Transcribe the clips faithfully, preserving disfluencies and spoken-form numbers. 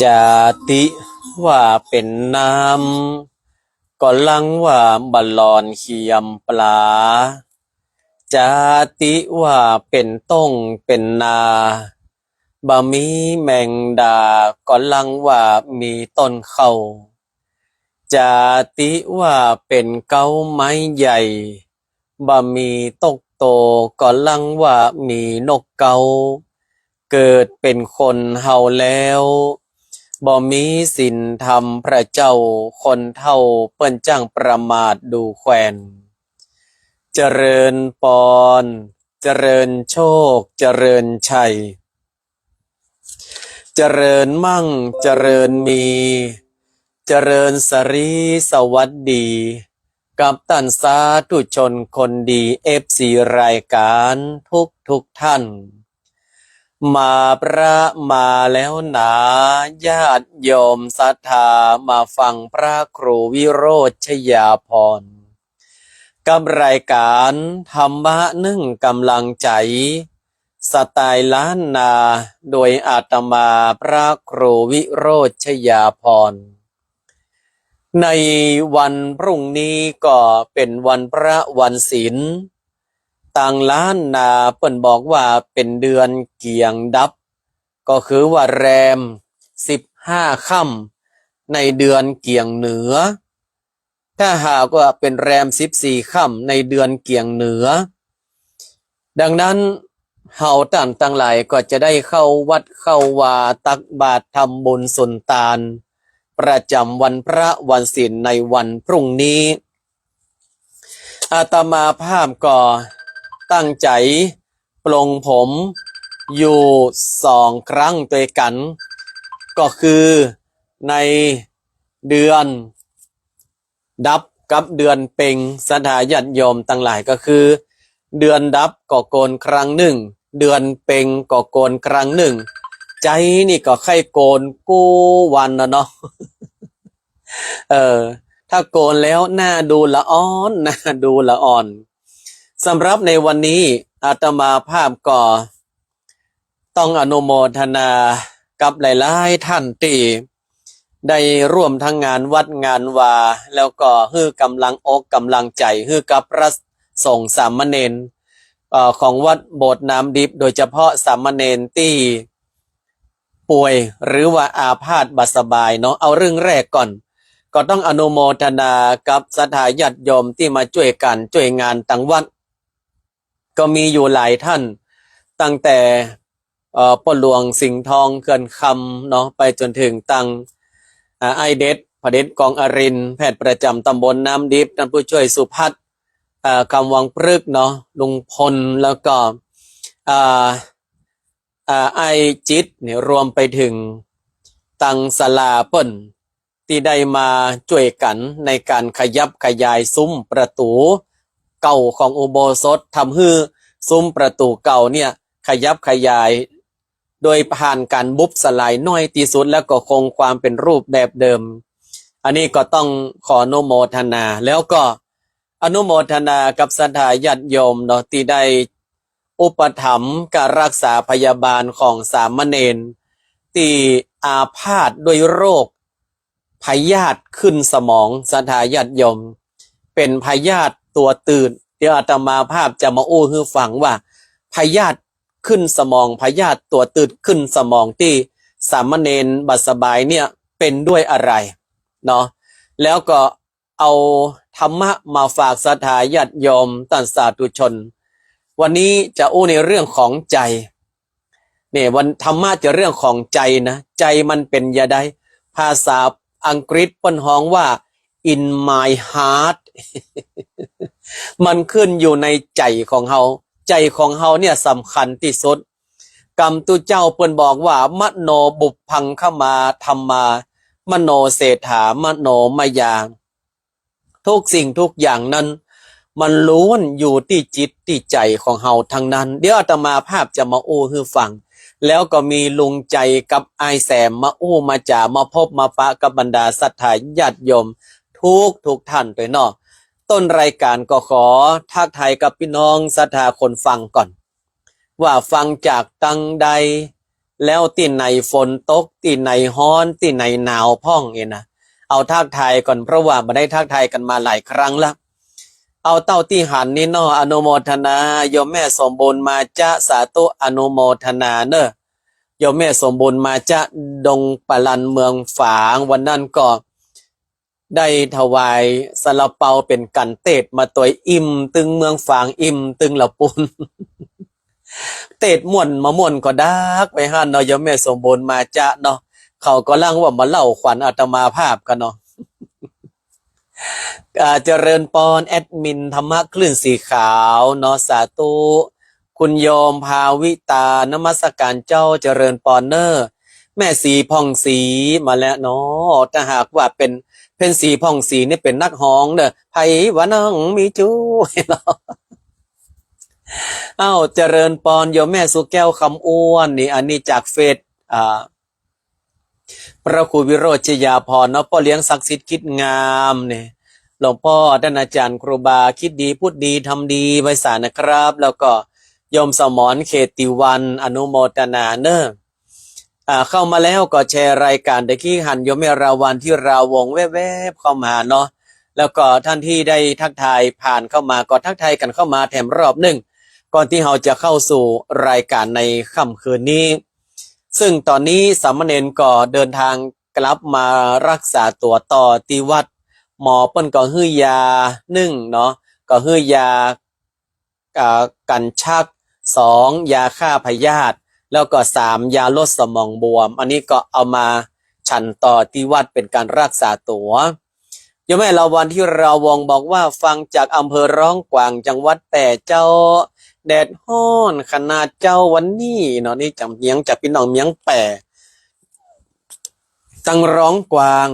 จาติว่าเป๋นน้ำ ก็ลังว่าบ่หล่อนเขียมปลา จาติว่าเป๋นต้งเป๋นนา บ่มีแมงดา ก็ลังว่ามีต้นข้าว จาติว่าเป๋นเก๊าไม้ใหญ่ บ่มีตกโต ก็ลังว่ามีนกเก๊า เกิดเป๋นคนเฮาแล้ว บ่มีศีลธรรมพระเจ้า คนเฒ่าเปิ้นจ้างประมาทดูแควน เจริญปอน เจริญโชค เจริญชัย เจริญมั่ง เจริญมี เจริญสรีสวัสดี กับต้านสาธุชนคนดี เอฟซี รายก๋านทุกทุกท่าน มาพระมาแล้วหนา ญาติโยมศรัทธามาฟังพระครูวิโรจน์ชยาภรณ์ กับรายก๋านธรรมะนึ่งก๋ำลังใจ๋ สไตล์ล้านนา โดยอาตมาพระครูวิโรจน์ชยาภรณ์ ในวันพรุ่งนี้ก็เป๋นวันพระวันศีล ตางล้านนาเปิ้นบอกว่าเป๋นเดือนเกี๋ยงดับ ก็คือว่าแรมสิบห้าค่ำในเดือนเกี๋ยงเหนือ ถ้าหากว่าเป๋นแรมสิบสี่ค่ำในเดือนเกี๋ยงเหนือ ดังนั้นเฮาต้านตังหลายก็จะได้เข้าวัดเข้าวา ตักบาตรทำบุญสุนตาน ประจ๋ำวันพระวันศีลในวันพรุ่งนี้ อาตมาภาพก็ตั้งใจ๋ปลงผมอยู่สองครั้งตวยกั๋น ก็คือในเดือนดับกับเดือนเป็ง ศรัทธาญาติโยมตังหลาย ก็คือเดือนดับก็โกนครั้งนึ่ง เดือนเป็งก็โกนครั้งนึ่ง ใจ๋นี่ก็ใค่โกนกู้วันน่ะเนาะ เออ ถ้าโกนแล้วหน้าดูละอ่อน หน้าดูละอ่อน สำหรับในวันนี้อาตมาภาพก็ต้องอนุโมทนากับหลายๆ ท่านตี้ได้ร่วมทั้งงานวัดงานวา แล้วก็หื้อก๋ำลังอกก๋ำลังใจ๋หื้อกับพระสงฆ์สามเณร เอ่อ ของวัดโบสถ์น้ำดิบ โดยเฉพาะสามเณรตี้ ป่วยหรือว่าอาพาธบ่สบายเนาะ เอาเรื่องแรกก่อน ก็ต้องอนุโมทนากับศรัทธาญาติโยมตี้มาจ้วยก๋านจ้วยงานตางวัด ก็มีอยู่หลายท่าน ตั้งแต่ เอ่อ ป้อหลวงสิงห์ทองเขื่อนคำเนาะ ไปจ๋นเถิงตาง อ่า อ้ายเด็ด พระเด็ด กองอรินทร์ แพทย์ประจ๋ำตำบลน้ำดิบ ต้านผู้จ้วยสุพัฒน์ อ่า คำวังปรึกษ์เนาะ ลุงพล แล้วก็ อ่า อ่า อ้ายจิตรเนี่ย รวมไปเถิงตางศาลาเปิ้น ตี้ได้มาจ้วยกั๋นในก๋านขยับขยายซุ้มประตู๋เก่าของอุโบสถ ทำหื้อซุ้มประตู๋เก่าเนี่ยขยับขยาย โดยผ่านก๋านบุบสลายน้อยตี้สุด แล้วก็คงความเป๋นรูปแบบเดิม อันนี้ก็ต้องขออนุโมทนา แล้วก็ อนุโมทนากับศรัทธาญาติโยมเนาะ ตี้ได้อุปถัมภ์ก๋านรักษาพยาบาลของสามเณรตี้อาพาธด้วยโรคพยาธิขึ้นสมอง ศรัทธาญาติโยม เป๋นพยาธิตั๋วตืด เดี๋ยวอาตมาภาพจะมาอู้หื้อฟังว่าพยาธิขึ้นสมอง พยาธิตั๋วตืดขึ้นสมองตี้สามเณรบ่สบายเนี่ยเป๋นด้วยอะไรเนาะ แล้วก็ เอาธรรมะมาฝากศรัทธาญาติโยมต้านสาธุชน วันนี้จะอู้ในเรื่องของใจ๋ เนี่ย วันธรรมะจะเรื่องของใจ๋นะ ใจ๋มันเป๋นจะใด ภาษาอังกฤษเปิ้นฮ้องว่า in my heart มันขึ้นอยู่ในใจ๋ของเฮา ใจ๋ของเฮาเนี่ยสำคัญตี้สุด กำตุ๊เจ้าเปิ้นบอกว่า มโนปุพพังคมะธัมมา มโนเศรษฐา มโนมยา ทุกสิ่งทุกอย่างนั้น มันล้วนอยู่ตี้จิตตี้ใจ๋ของเฮาตังนั้น เดี๋ยวอาตมาภาพจะมาอู้หื้อฟัง แล้วก็มีลุงใจ๋กับอ้ายแสมมาอู้มาจ๋ามาพบมาปะกับบรรดาศรัทธาญาติโยมทุกทุกท่านตวยเนาะ ต้นรายก๋านก็ขอทักทายกับปี้น้องศรัทธาคนฟังก่อน ว่าฟังจากตางใด แล้วตี้ไหนฝนตก ตี้ไหนฮ้อน ตี้ไหนหนาวพ่องเองนะ เอาทักทายก่อน เพราะว่าบ่ได้ทักทายกั๋นมาหลายครั้งละ เอาเต้าตี้หันนี่เนาะ อนุโมทนา โยมแม่สมบูรณ์มาจ๊ะ สาธุ อนุโมทนาเน่อ โยมแม่สมบูรณ์มาจ๊ะ ดงปะลัน เมืองฝาง วันนั้นก็ ได้ถวายซาลาเปาเป๋นก๋านเตศน์มาตวย อิ่มตึงเมืองฝาง อิ่มตึงละปูน เตศน์ม่วนมาม่วนก็ดักไปหั้นเนาะ โยมแม่สมบูรณ์มาจ๊ะเนาะ เขาก่ำลังว่ามาเล่าขวัญอาตมาภาพกั๋นเนาะ อ่า เจริญปอน แอดมินธรรมะคลื่นสีขาวเนาะ สาธุ คุณโยมภาวิตา นมัสการเจ้า เจริญปอนเน่อ แม่สีผ่องสีมาแล้วเนาะ ถ้าหากว่าเป๋น เพ็ญศรีผ่องศรีนี่เป๋นนักฮ้องเน่อ ไผว่าน้องมีจู๊ อ้าว เจริญปอนโยมแม่สุแก้ว คำอ้วนนี่ อันนี้จากเฟซ อ่า พระครูวิโรจน์ชยาภรณ์เนาะ ป้อเลี้ยงศักดิ์สิทธิ์คิดงามนี่ หลวงป้อท่านอาจารย์ครูบา คิดดีพูดดีทำดี ไหว้สานะครับ แล้วก็โยมสมรเขตติวรรณ อนุโมทนาเน่อ อ่า เข้ามาแล้วก็แชร์รายการ ตะกี้หันโยมแม่ราวัณ ธีราวงศ์แวบๆเข้ามาเนาะ แล้วก็ท่านที่ได้ทักทายผ่านเข้ามาก็ทักทายกั๋นเข้ามาแถมรอบนึ่ง ก่อนตี้เฮาจะเข้าสู่รายการในค่ำคืนนี้ ซึ่งต๋อนนี้สามเณรก็เดินทางกลับมารักษาตั๋วต่อตี้วัด หมอเปิ้นก็หื้อยานึ่งเนาะ ก็หื้อยา อ่า กั๋นชัก สอง ยาฆ่าพยาธิ แล้วก็ สาม ยาลดสมองบวม อันนี้ก็เอามาฉันต่อตี้วัดเป๋นก๋านรักษาตั๋ว โยมแม่ราวัณ ธีราวงศ์บอกว่าฟังจากอำเภอร้องกวาง จังหวัดแป้เจ้า แดดฮ้อนขนาดเจ้าวันนี้เนาะ นี่จ๋ำเสียงจากปี้น้องเมียงแป้ ตังร้องกวาง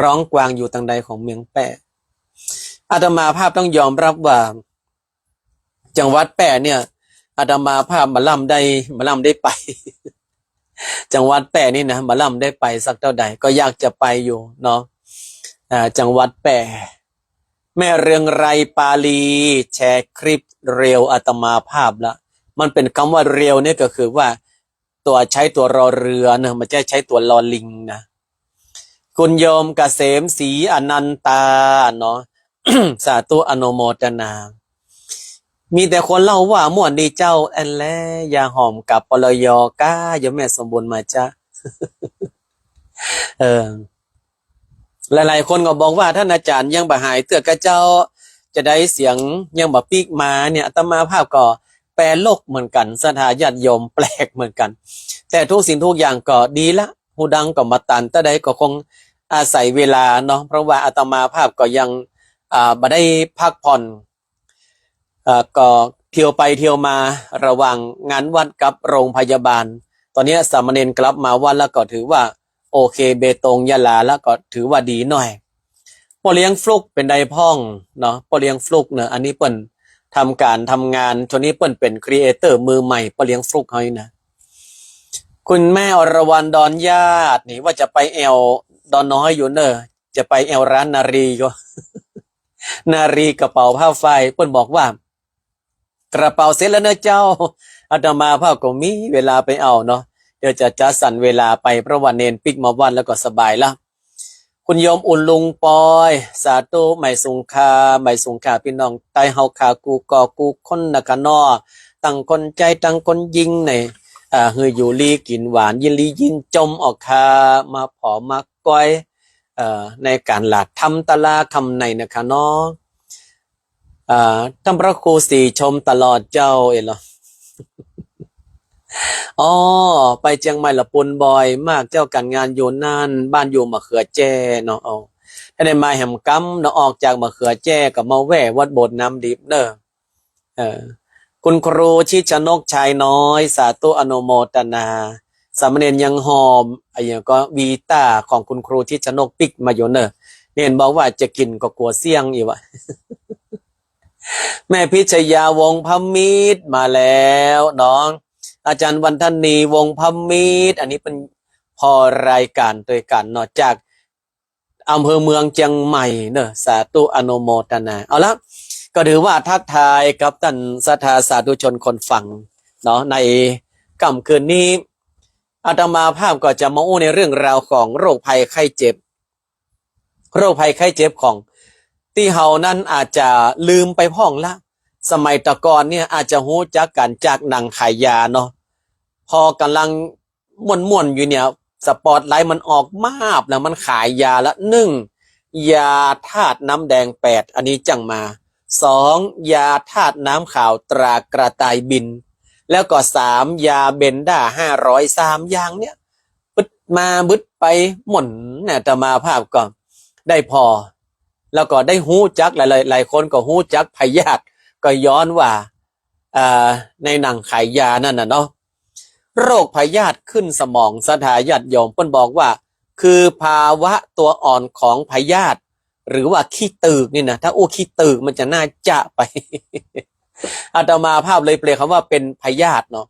ร้องกวางอยู่ตังใดของเมียงแป้ อาตมาภาพต้องยอมรับว่า จังหวัดแป้เนี่ย อาตมาภาพบ่ล่ำได้ บ่ล่ำได้ไป จังหวัดแป้นี่นะ บ่ล่ำได้ไปสักเต้าใด ก็อยากจะไปอยู่เนาะ อ่า จังหวัดแป้ แม่เรืองไกร ปาลี แชร์คลิปเรียวอาตมาภาพละ มันเป๋นกำว่าเรียวเนี่ยก็คือว่า ตั๋วใจ๊ตั๋วรอเรือนะ บ่ใจ้ใจ๊ตั๋วลอลิงนะ คุณโยมเกษมศรีอนันตาเนาะ สาธุอนุโมทนา มีแต่คนเล่าว่าม่วนดีเจ้า อันแล ยาหอมกับ ปลย ก้า โยมแม่สมบูรณ์มาจ๊ะ เออ หลายๆคนก็บอกว่าท่านอาจารย์ยังบ่หายเตื้อก่าเจ้า จะใดเสียงยังบ่ปิ๊กมาเนี่ย อาตมาภาพก็แปลกเหมือนกั๋น ศรัทธาญาติโยมแปลกเหมือนกั๋น แต่ทุกสิ่งทุกอย่างก็ดีละ ฮูดังก็บ่ตัน เต้าใดก็คงอาศัยเวลาเนาะ เพราะว่าอาตมาภาพก็ยัง อ่า บ่ได้พักผ่อน เอ่อ ก็เที่ยวไปเที่ยวมาระหว่างงานวัดกับโรงพยาบาล ต๋อนนี้สามเณรกลับมาวัดแล้วก็ถือว่าโอเค เบตง ยะลา แล้วก็ถือว่าดีหน่อย ป้อเลี้ยงฟลุ๊กเป๋นใดพ่องเนาะ ป้อเลี้ยงฟลุ๊กเนาะ อันนี้เปิ้นทำก๋านทำงาน ช่วงนี้เปิ้นเป๋นครีเอเตอร์มือใหม่ ป้อเลี้ยงฟลุ๊กเฮานี่นะ คุณแม่อรวรรณ ดอนญาตินี่ ว่าจะไปแอ่วดอนน้อยอยู่เน่อ จะไปแอ่วร้านนารีก็ นารีกระเป๋าผ้าฝ้าย เปิ้นบอกว่า กระเป๋าเสร็จแล้วเน่อเจ้า อาตมาภาพก็มีเวลาไปเอาเนาะ เดี๋ยวจะจัดสรรเวลาไป เพราะว่าเณรปิ๊กมาวัดแล้วก็สบายละ คุณโยมอุ่นลุงปอย สาธุ ไหมสุงค่า ไหมสุงค่า ปี้น้องใต้เฮาค่า กู้ก่อกู้คนนะคะเนาะ ตังคนใจ๊ตังคนยิ่งใน อ่า หื้ออยู่ลีกิ๋นหวาน ยินลียินจมออกค่ะ มาผอมาก้อย เอ่อ ในก๋านหลาดธรรมตะลาค่ำในนะคะเนาะ อ่า ต้านพระครูศรีชมตลอดเจ้า เอ๋เหรอ อ๋อ ไปเจียงใหม่ละปูนบ่อยมากเจ้า ก๋านงานอยู่นั่น บ้านอยู่มะเขือแจ้เนาะ อ๋อ ถ้าได้มาแหมกำเนาะ ออกจากมะเขือแจ้ก็มาแวะวัดโบสถ์น้ำดิบเน่อ เออ คุณครูชิดชนก ชายน้อย สาธุอนุโมทนา สามเณรยังหอบ อะหยังก็วีต้าของคุณครูชิดชนกปิ๊กมาอยู่เน่อ เณรบอกว่าจะกิ๋นก็กั๋วเสี้ยงอีกวะ แม่พิชยา วงศ์พมิตรมาแล้วเนาะ อาจารย์วันธนี วงศ์พมิตร อันนี้เปิ้นผ่อรายก๋านตวยกั๋นเนาะ จาก อำเภอเมืองเจียงใหม่เน่อ สาธุอนุโมทนา เอาละ ก็ถือว่าทักทายกับต้านศรัทธาสาธุชนคนฟังเนาะ ใน ค่ำคืนนี้ อาตมาภาพก็จะมาอู้ในเรื่องราวของโรคภัยไข้เจ็บ โรคภัยไข้เจ็บของตี้เฮานั้นอาจจะลืมไปพ่องละ สมัยตะก่อนเนี่ยอาจจะฮู้จักกั๋นจากหนังขายยาเนาะ พอกำลังม่วนๆ อยู่เนี่ย สปอตไลท์มันออกมาบแล้ว มันขายยาละ หนึ่ง ยาธาตุน้ำแดงแปด อันนี้จั่งมา สอง ยาธาตุน้ำขาวตรากระต่ายบิน แล้วก็ สาม ยาเบนด้า ห้าร้อย สามอย่างเนี่ย บึดมาบึดไปหม่นเนี่ย อาตมาภาพก็ได้ผ่อ แล้วก็ได้ฮู้จักหลายๆ หลายคนก็ฮู้จักพยาธิ ก็ย้อนว่า เอ่อ ในหนังขายยานั่นน่ะเนาะ โรคพยาธิขึ้นสมอง ศรัทธาญาติโยม เปิ้นบอกว่า คือภาวะตัวอ่อนของพยาธิ หรือว่าขี้ตึกนี่นะ ถ้าอู้ขี้ตึกมันจะน่าจะไป อาตมาภาพเลยเปลี่ยนคำว่าเป็นพยาธิเนาะ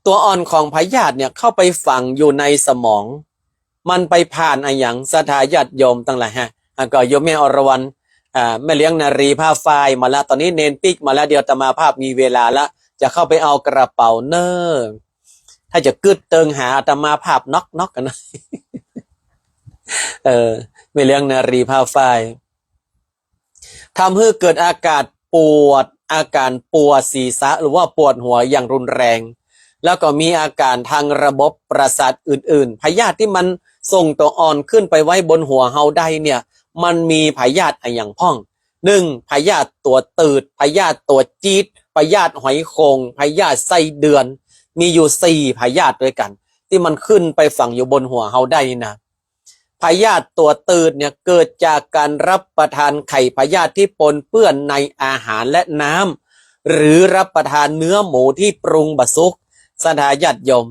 ตัวอ่อนของพยาธิเนี่ยเข้าไปฝังอยู่ในสมอง มันไปผ่านอะหยัง ศรัทธาญาติโยมตังหลายฮะ อ่ะ ก็โยมแม่อรวรรณ อ่า แม่เลี้ยงนารีผ้าฝ้ายมาละ ตอนนี้เณรปิ๊กมาละ เดี๋ยวอาตมาภาพมีเวลาละ จะเข้าไปเอากระเป๋าเน่อ ถ้าจะกึ๊ดเติงหาอาตมาภาพน็อกๆ กั๋นนะ เออ แม่เลี้ยงนารีผ้าฝ้าย ทำหื้อเกิดอาการปวด อาการปวดศีรษะ หรือว่าปวดหัวอย่างรุนแรง แล้วก็มีอาการทางระบบประสาทอื่นๆ พยาธิตี้มันส่งตัวอ่อนขึ้นไปไว้บนหัวเฮาได้เนี่ย มันมีพยาธิอะหยังพ่อง หนึ่ง พยาธิตั๋วตืด พยาธิตั๋วจี๊ด พยาธิหอยโข่ง พยาธิไส้เดือน มีอยู่สี่พยาธิด้วยกั๋น ตี้มันขึ้นไปฝังอยู่บนหัวเฮาได้นี่นะ พยาธิตั๋วตืดเนี่ยเกิดจากการรับประทานไข่พยาธิที่ปนเปื้อนในอาหารและน้ำ หรือรับประทานเนื้อหมูที่ปรุงบ่สุก ศรัทธาญาติโยม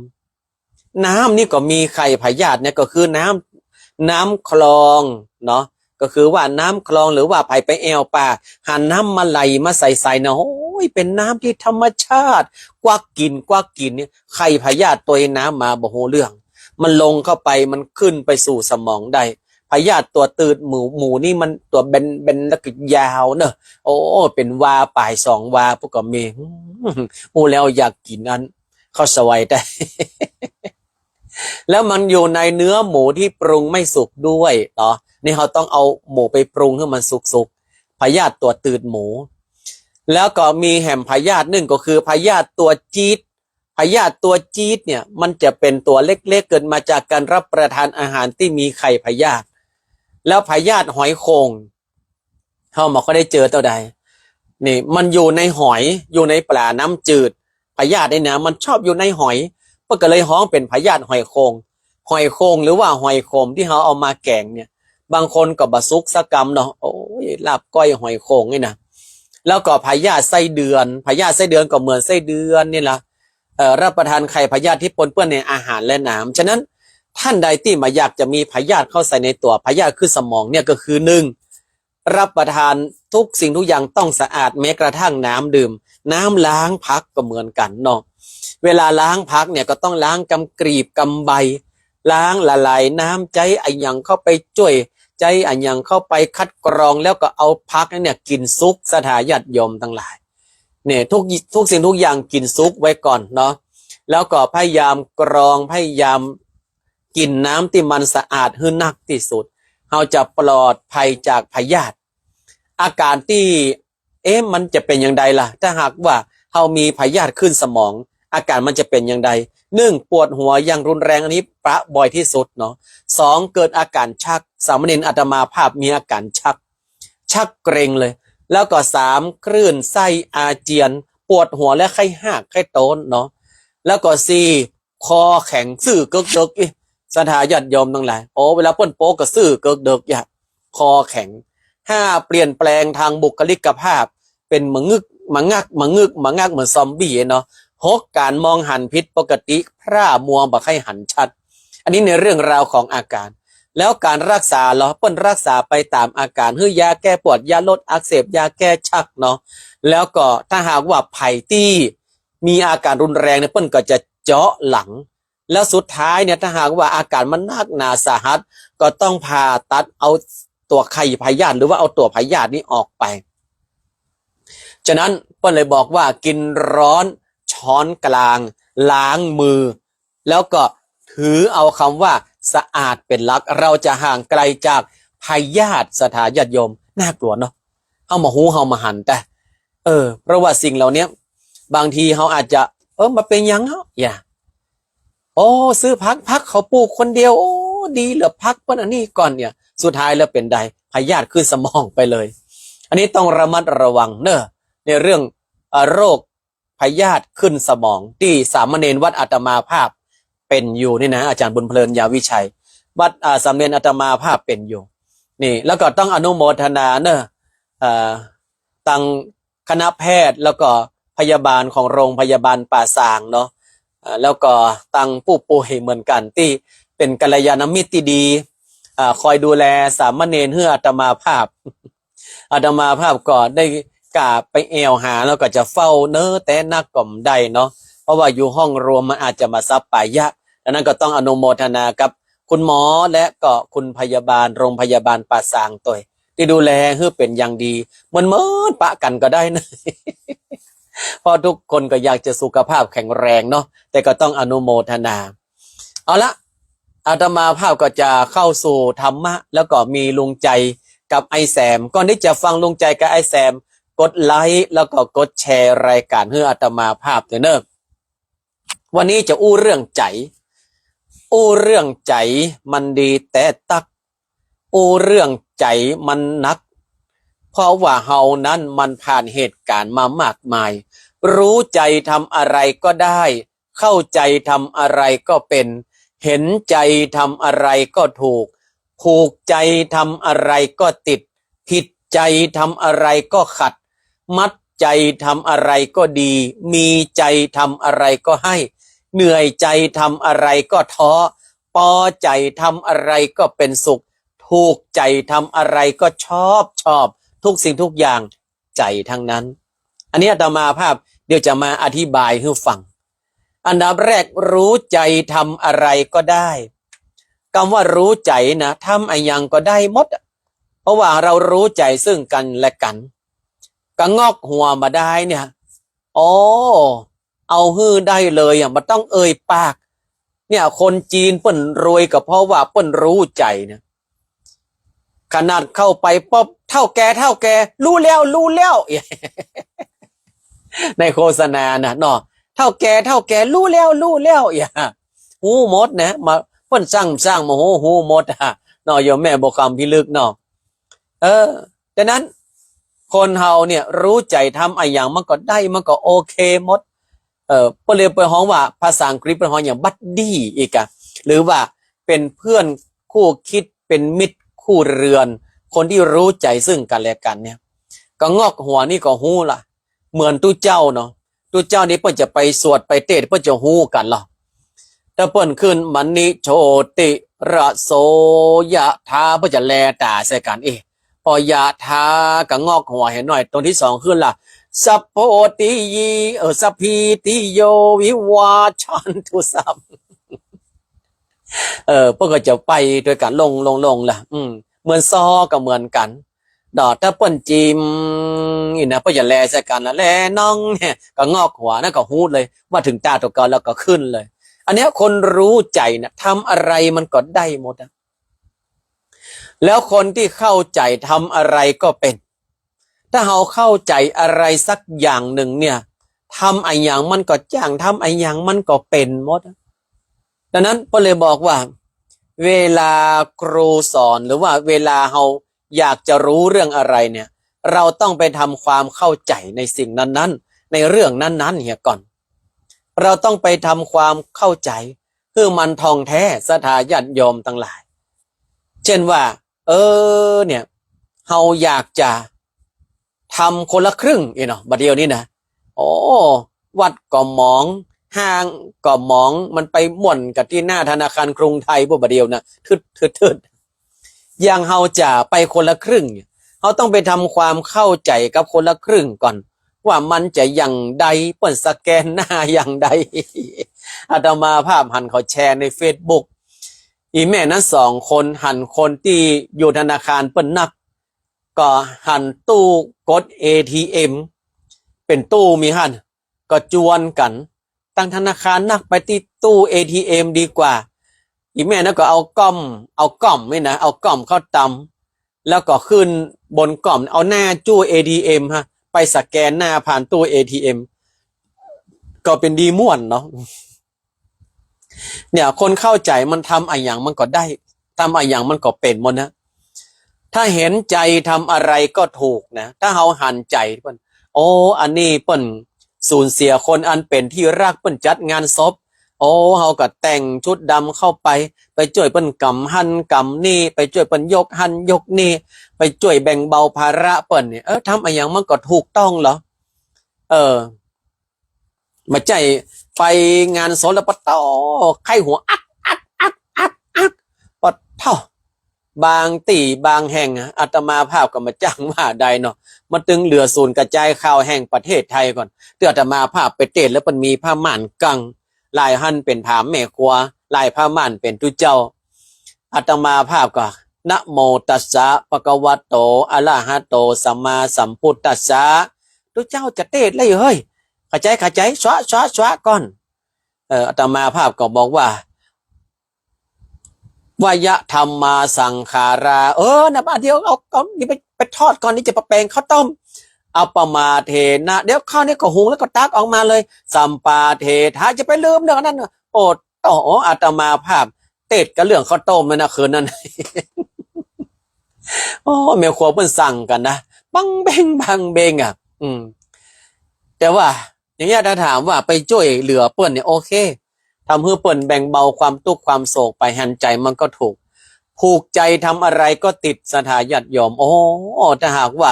น้ำนี่ก็มีไข่พยาธิเนี่ย ก็คือน้ำ น้ำคลองเนาะ ก็คือว่าน้ำคลอง หรือว่าใผไปแอ่วป่า หันน้ำมาไหลมาใสๆ นะ โอ้ย เป๋นน้ำที่ธรรมชาติ กวักกิ๋น กวักกิ๋นเนี่ย ไข่พยาธิตวยน้ำมาบ่ฮู้เรื่อง มันลงเข้าไป มันขึ้นไปสู่สมองได้ พยาธิตั๋วตืดหมู หมูนี่มันตั๋วแบนๆ แล้วก็ยาวเนอะ โอ้ เป๋นวาป๋ายสองวา พวกก็มี อู้แล้วอยากกิ๋นอัน ข้าวสวยได้ แล้วมันอยู่ในเนื้อหมูที่ปรุงไม่สุกด้วยเนาะ นี่เฮาต้องเอาหมูไปปรุงหื้อมันสุกๆ พยาธิตั๋วตืดหมู แล้วก็มีแหมพยาธินึ่งก็คือพยาธิตั๋วจี๊ด พยาธิตั๋วจี๊ดเนี่ย มันจะเป๋นตั๋วเล็กๆ เกิดมาจากการรับประทานอาหารตี้มีไข่พยาธิ แล้วพยาธิหอยโข่ง เฮาบ่ค่อยได้เจอเต้าใด นี่ มันอยู่ในหอย อยู่ในป๋าน้ำจืด พยาธินี่นะ มันชอบอยู่ในหอย เปิ้นก็เลยฮ้องเป๋นพยาธิหอยโข่ง หอยโข่งหรือว่าหอยขมตี้เฮาเอามาแก๋งเนี่ย บางคนก็บ่สุกสักกำเนาะ โอ้ย ลาบก้อยหอยโข่งนี่นะ แล้วก็พยาธิไส้เดือน พยาธิไส้เดือนก็เหมือนไส้เดือนนี่ละ เอ่อ รับประทานไข่พยาธิที่ปนเปื้อนในอาหารและน้ำ ฉะนั้น ท่านใดตี้บ่อยากจะมีพยาธิเข้าใส่ในตั๋ว พยาธิขึ้นสมองเนี่ยก็คือ หนึ่ง รับประทานทุกสิ่งทุกอย่างต้องสะอาด แม้กระทั่งน้ำดื่ม น้ำล้างผักก็เหมือนกั๋นเนาะ เวลาล้างผักเนี่ยก็ต้องล้างกำกลีบกำใบ ล้างละลายน้ำ ใจ๊อะหยังเข้าไปจ้วย ใจ๊อะหยังเข้าไปคัดกรอง แล้วก็เอาผักนั้นเนี่ยกิ๋นสุก ศรัทธาญาติโยมตังหลาย เนี่ย ทุก ทุกสิ่งทุกอย่างกิ๋นสุกไว้ก่อนเนาะ แล้วก็พยายามกรอง พยายามกิ๋นน้ำตี้มันสะอาดหื้อนักตี้สุด เฮาจะปลอดภัยจากพยาธิ อาการตี้ เอ๊ะ มันจะเป๋นอย่างใดล่ะ ถ้าหากว่าเฮามีพยาธิขึ้นสมอง อาการมันจะเป๋นอย่างใด หนึ่ง ปวดหัวอย่างรุนแรง อันนี้ปะบ่อยที่สุดเนาะ สอง เกิดอาการชัก สามเณรอาตมาภาพมีอาการชัก ชักเกร็งเลย แล้วก็ สาม คลื่นไส้อาเจียน ปวดหัวและไข้ฮากไข้โตนเนาะ แล้วก็ สี่ คอแข็ง ซื่อเกิกๆ อิ ศรัทธาญาติโยมตังหลาย โอ้ เวลาเปิ้นโป๊ก็ซื่อเกิกๆ อย่า คอแข็ง ห้า เปลี่ยนแปลงทางบุคลิกภาพ เป๋นมะงึก มะงัก มะงึก มะงัก เหมือนซอมบี้เนาะ หก ก๋านมองหันผิดปกติ พร่ามัว บ่ใค่หันชัด อันนี้ในเรื่องราวของอาการ แล้วก๋านรักษาเหรอ เปิ้นรักษาไปต๋ามอาการ หื้อยาแก้ปวด ยาลดอักเสบ ยาแก้ชักเนาะ แล้วก็ถ้าหากว่าใผตี้มีอาการรุนแรงเนี่ย เปิ้นก็จะเจาะหลัง แล้วสุดท้ายเนี่ย ถ้าหากว่าอาการมันนักหนาสาหัส ก็ต้องผ่าตัดเอาตั๋วไข่พยาธิ หรือว่าเอาตั๋วพยาธินี้ออกไป ฉะนั้นเปิ้นเลยบอกว่ากินร้อนช้อนกลาง ล้างมือ แล้วก็ถือเอากำว่าสะอาดเป๋นหลัก เราจะห่างไกลจากพยาธิ ศรัทธาญาติโยม น่ากลัวเนาะ เฮาบ่ฮู้เฮาบ่หัน แต่ เออ เพราะว่าสิ่งเหล่านี้ บางทีเฮาอาจจะ เออ บ่เป๋นหยังเนาะ อย่า โอ้ ซื้อผัก ผักเขาปลูกคนเดียว โอ้ ดีเหลือ ผักเปิ้นอันนี้ก่อนเนี่ย สุดท้ายแล้วเป๋นใด พยาธิขึ้นสมองไปเลย อันนี้ต้องระมัดระวังเนาะ ในเรื่อง เอ่อ โรคพยาธิขึ้นสมอง ตี้สามเณรวัดอาตมาภาพเป๋นอยู่นี่นะ อาจารย์บุญเพลิน ยาวิชัย วัด อ่า สามเณรอาตมาภาพเป๋นอยู่ นี่ แล้วก็ต้องอนุโมทนาเนาะ เอ่อ ตังคณะแพทย์ แล้วก็พยาบาลของโรงพยาบาลป่าซางเนาะ เอ่อ แล้วก็ตังผู้ป่วยเหมือนกั๋น ตี้เป๋นกัลยาณมิตรตี้ดี อ่า คอยดูแลสามเณรหื้ออาตมาภาพ อาตมาภาพก็ได้ก้าไปแอ่วหา แล้วก็จะเฝ้าเนาะ แต่นักก็บ่ได้เนาะ เพราะว่าอยู่ห้องรวมมันอาจจะบ่สัปปายะ ดังนั้นก็ต้องอนุโมทนากับคุณหมอ และก็คุณพยาบาลโรงพยาบาลป่าซางตวย ตี้ดูแลหื้อเป๋นอย่างดี เหมือนเมิดปะกั๋นก็ได้นะ เพราะทุกคนก็อยากจะสุขภาพแข็งแรงเนาะ แต่ก็ต้องอนุโมทนา เอาละ อาตมาภาพก็จะเข้าสู่ธรรมะ แล้วก็มีลุงใจ๋กับไอ้แซม ก่อนตี้จะฟังลุงใจ๋กับไอ้แซม กดไลก์ แล้วก็กดแชร์รายการหื้ออาตมาภาพตวยเนาะ วันนี้จะอู้เรื่องใจ๋ อู้เรื่องใจ๋มันดีแต๊ตั๊ก อู้เรื่องใจ๋มันหนัก เพราะว่าเฮานั้นมันผ่านเหตุก๋ารณ์มามากมาย รู้ใจ๋ทำอะไรก็ได้ เข้าใจ๋ทำอะไรก็เป๋น เห็นใจ๋ทำอะไรก็ถูก ผูกใจ๋ทำอะไรก็ติด ผิดใจ๋ทำอะไรก็ขัด มัดใจ๋ทำอะไรก็ดี มีใจ๋ทำอะไรก็ไห้ เหนื่อยใจ๋ทำอะไรก็ท้อ ปอใจ๋ทำอะไรก็เป๋นสุข ถูกใจ๋ทำอะไรก็ชอบ ชอบ ทุกสิ่งทุกอย่างใจ๋ทั้งนั้น อันนี้อาตมาภาพเดี๋ยวจะมาอธิบายหื้อฟัง อันดับแรก รู้ใจ๋ทำอะไรก็ได้ กำว่ารู้ใจ๋นะ ทำอะหยังก็ได้หมดอะ เพราะว่าเฮารู้ใจ๋ซึ่งกั๋นและกั๋น กะงอกหัวบ่าดายเนี่ย โอ้ เอาหื้อได้เลยอะ บ่ต้องเอ่ยปาก เนี่ย คนจีนเปิ้นรวยก็เพราะว่าเปิ้นรู้ใจ๋เนี่ย ขนาดเข้าไปปุ๊บ "เฒ่าแก่ เฒ่าแก่ ฮู้แล้ว ฮู้แล้ว" ในโฆษณาน่ะเนาะ "เฒ่าแก่ เฒ่าแก่ ฮู้แล้ว ฮู้แล้ว" อย่า ฮู้หมดนะ มา เปิ้นซัง ซังบ่ฮู้ ฮู้หมดอะเนาะ โยมแม่บัวคำพิลึกเนาะ เออ ดังนั้น คนเฮาเนี่ย รู้ใจ๋ทำอะหยังมันก็ได้ มันก็โอเคหมด เออ เปิ้นเลยไปฮ้องว่า ภาษาอังกฤษเปิ้นฮ้องอย่าง บัดดี้ อีกอะ หรือว่าเป๋นเพื่อนคู่คิด เป๋นมิตรคู่เรือน คนตี้รู้ใจ๋ซึ่งกั๋นและกั๋นเนี่ย กะงอกหัวนี่ก็ฮู้ละ เหมือนตุ๊เจ้าเนาะ ตุ๊เจ้านี่เปิ้นจะไปสวดไปเตสน์ เปิ้นจะฮู้กั๋นลอ ถ้าเปิ้นขึ้น มะนิโชติระโสยะถา เปิ้นจะแลต๋าใส่กั๋น เอ๊ะ ปอยะถากะงอกหัวหื้อหน่อย ตนตี้สองขึ้นละ สัพโพติยี เออ สัพพีติโยวิวาชชันตุ สัพ เออ เปิ้นก็จะไปตวยกั๋นลง ลง ลงละ อืม เหมือนซอก็เหมือนกั๋น ดอก ถ้าเปิ้นจิมนี่นะ เปิ้นจะแลใส่กั๋นละ แลน้องเนี่ย กะงอกหัว นั่นก็ฮู้เลย ว่าเถิงต๋าตั๋วเก่าแล้วก็ขึ้นเลย อันเนี้ยคนรู้ใจ๋น่ะ ทำอะไรมันก็ได้หมดอะ แล้วคนตี้เข้าใจ๋ทำอะไรก็เป๋น ถ้าเฮาเข้าใจ๋อะไรสักอย่างนึ่งเนี่ย ทำอะหยังมันก็จ้าง ทำอะหยังมันก็เป๋นหมดอะ ดังนั้นเปิ้นเลยบอกว่า เวลาครูสอน หรือว่าเวลาเฮาอยากจะรู้เรื่องอะไรเนี่ย เราต้องไปทำความเข้าใจ๋ในสิ่งนั้นๆ ในเรื่องนั้นๆ เหียก่อน เราต้องไปทำความเข้าใจ๋หื้อมันถ่องแท้ ศรัทธาญาติโยมตังหลาย เจ้นว่า เออ เนี่ย เฮาอยากจะทำคนละครึ่ง เอ้ยเนาะ บ่าเดี่ยวนี้นะ โอ้ วัดก็หมอง ห้างก็หมอง มันไปม่วนกั๋นตี้หน้าธนาคารกรุงไทยปู้น บ่าเดี่ยวนะ ทึด ทึด ทึด อย่างเฮาจะไปคนละครึ่งเนี่ย เฮาต้องไปทำความเข้าใจ๋กับคนละครึ่งก่อน ว่ามันจะอย่างใด เปิ้นสแกนหน้าอย่างใด อาตมาภาพหันเขาแชร์ในเฟซบุ๊ก อี่แม่นั้นสองคน หันคนตี้อยู่ธนาคารเปิ้นนัก ก็หันตู้กดเอทีเอ็ม เป๋นตู้มีหั้น ก็จวนกั๋น ตังธนาคารนัก ไปตี้ตู้เอทีเอ็มดีกว่า อี่แม่นั้นก็เอาก้อม เอาก้อมนี่นะ เอาก้อมเข้าตำ แล้วก็ขึ้นบนก้อม เอาหน้าตู้เอทีเอ็มฮะ ไปสแกนหน้าผ่านตู้เอทีเอ็ม ก็เป๋นดีม่วนเนาะ เนี่ย คนเข้าใจ๋มันทำอะหยังมันก็ได้ ทำอะหยังมันก็เป๋นหมดนะ ถ้าหันใจ๋ทำอะไรก็ถูกนะ ถ้าเฮาหันใจ๋เปิ้น โอ้ อันนี้เปิ้นสูญเสียคนอันเป๋นตี้ฮัก เปิ้นจัดงานศพ โอ้ เฮาก็แต่งชุดดำเข้าไป ไปจ้วยเปิ้นกำหั้นกำนี่ ไปจ้วยเปิ้นยกหั้นยกนี่ ไปจ้วยแบ่งเบาภาระเปิ้นเนี่ย เออ ทำอะหยังมันก็ถูกต้องเหรอ เออ บ่ใจ้ไปงานศพแล้วปะโต้ ไข้หัวอักอักอักอักอัก ปะโต้ บางตี้บางแห่งอะ อาตมาภาพก็บ่จ้างว่าใดเนาะ มันตึงเหลือศูนย์กระจายข่าวแห่งประเทศไทยก่อน ตี้อาตมาภาพไปเตสน์แล้วเปิ้นมีผ้าม่านกั้ง ลายหั้นเป๋นผาแม่ครัว ลายผ้าม่านเป๋นตุ๊เจ้า อาตมาภาพก็ นะโมตัสสะ ภะคะวะโต อะระหะโต สัมมาสัมพุทธัสสะ ตุ๊เจ้าจะเตสน์แล้วเฮ้ย เข้าใจ๋ เข้าใจ๋ สวะ สวะ สวะก่อน เออ อาตมาภาพก็บอกว่า วะยะธัมมาสังขารา เออ นะ บ่าเดี๋ยวเอา เอานี่ไป ไปทอดก่อน นี่จะไปแป๋งข้าวต้ม อัปปะมาเทนะ เดี๋ยวข้าวนี่ก็หุงแล้วก็ตักออกมาเลย สัมปาเทถะ จะไปลืมเรื่องนั้น โอ้โต อาตมาภาพเตสน์กับเรื่องข้าวต้มเลยนะ คืนนั้น โอ้ แม่ครัวเปิ้นสั่งกั๋นนะ บังเบง บังเบงอะ อืม แต่ว่า อย่างเงี้ย ถ้าถามว่าไปจ้วยเหลือเปิ้นเนี่ย โอเค ทำหื้อเปิ้นแบ่งเบาความตุ๊กข์ความโศกไป หันใจ๋มันก็ถูก ผูกใจ๋ทำอะไรก็ติด ศรัทธาญาติโยม โอ้ ถ้าหากว่า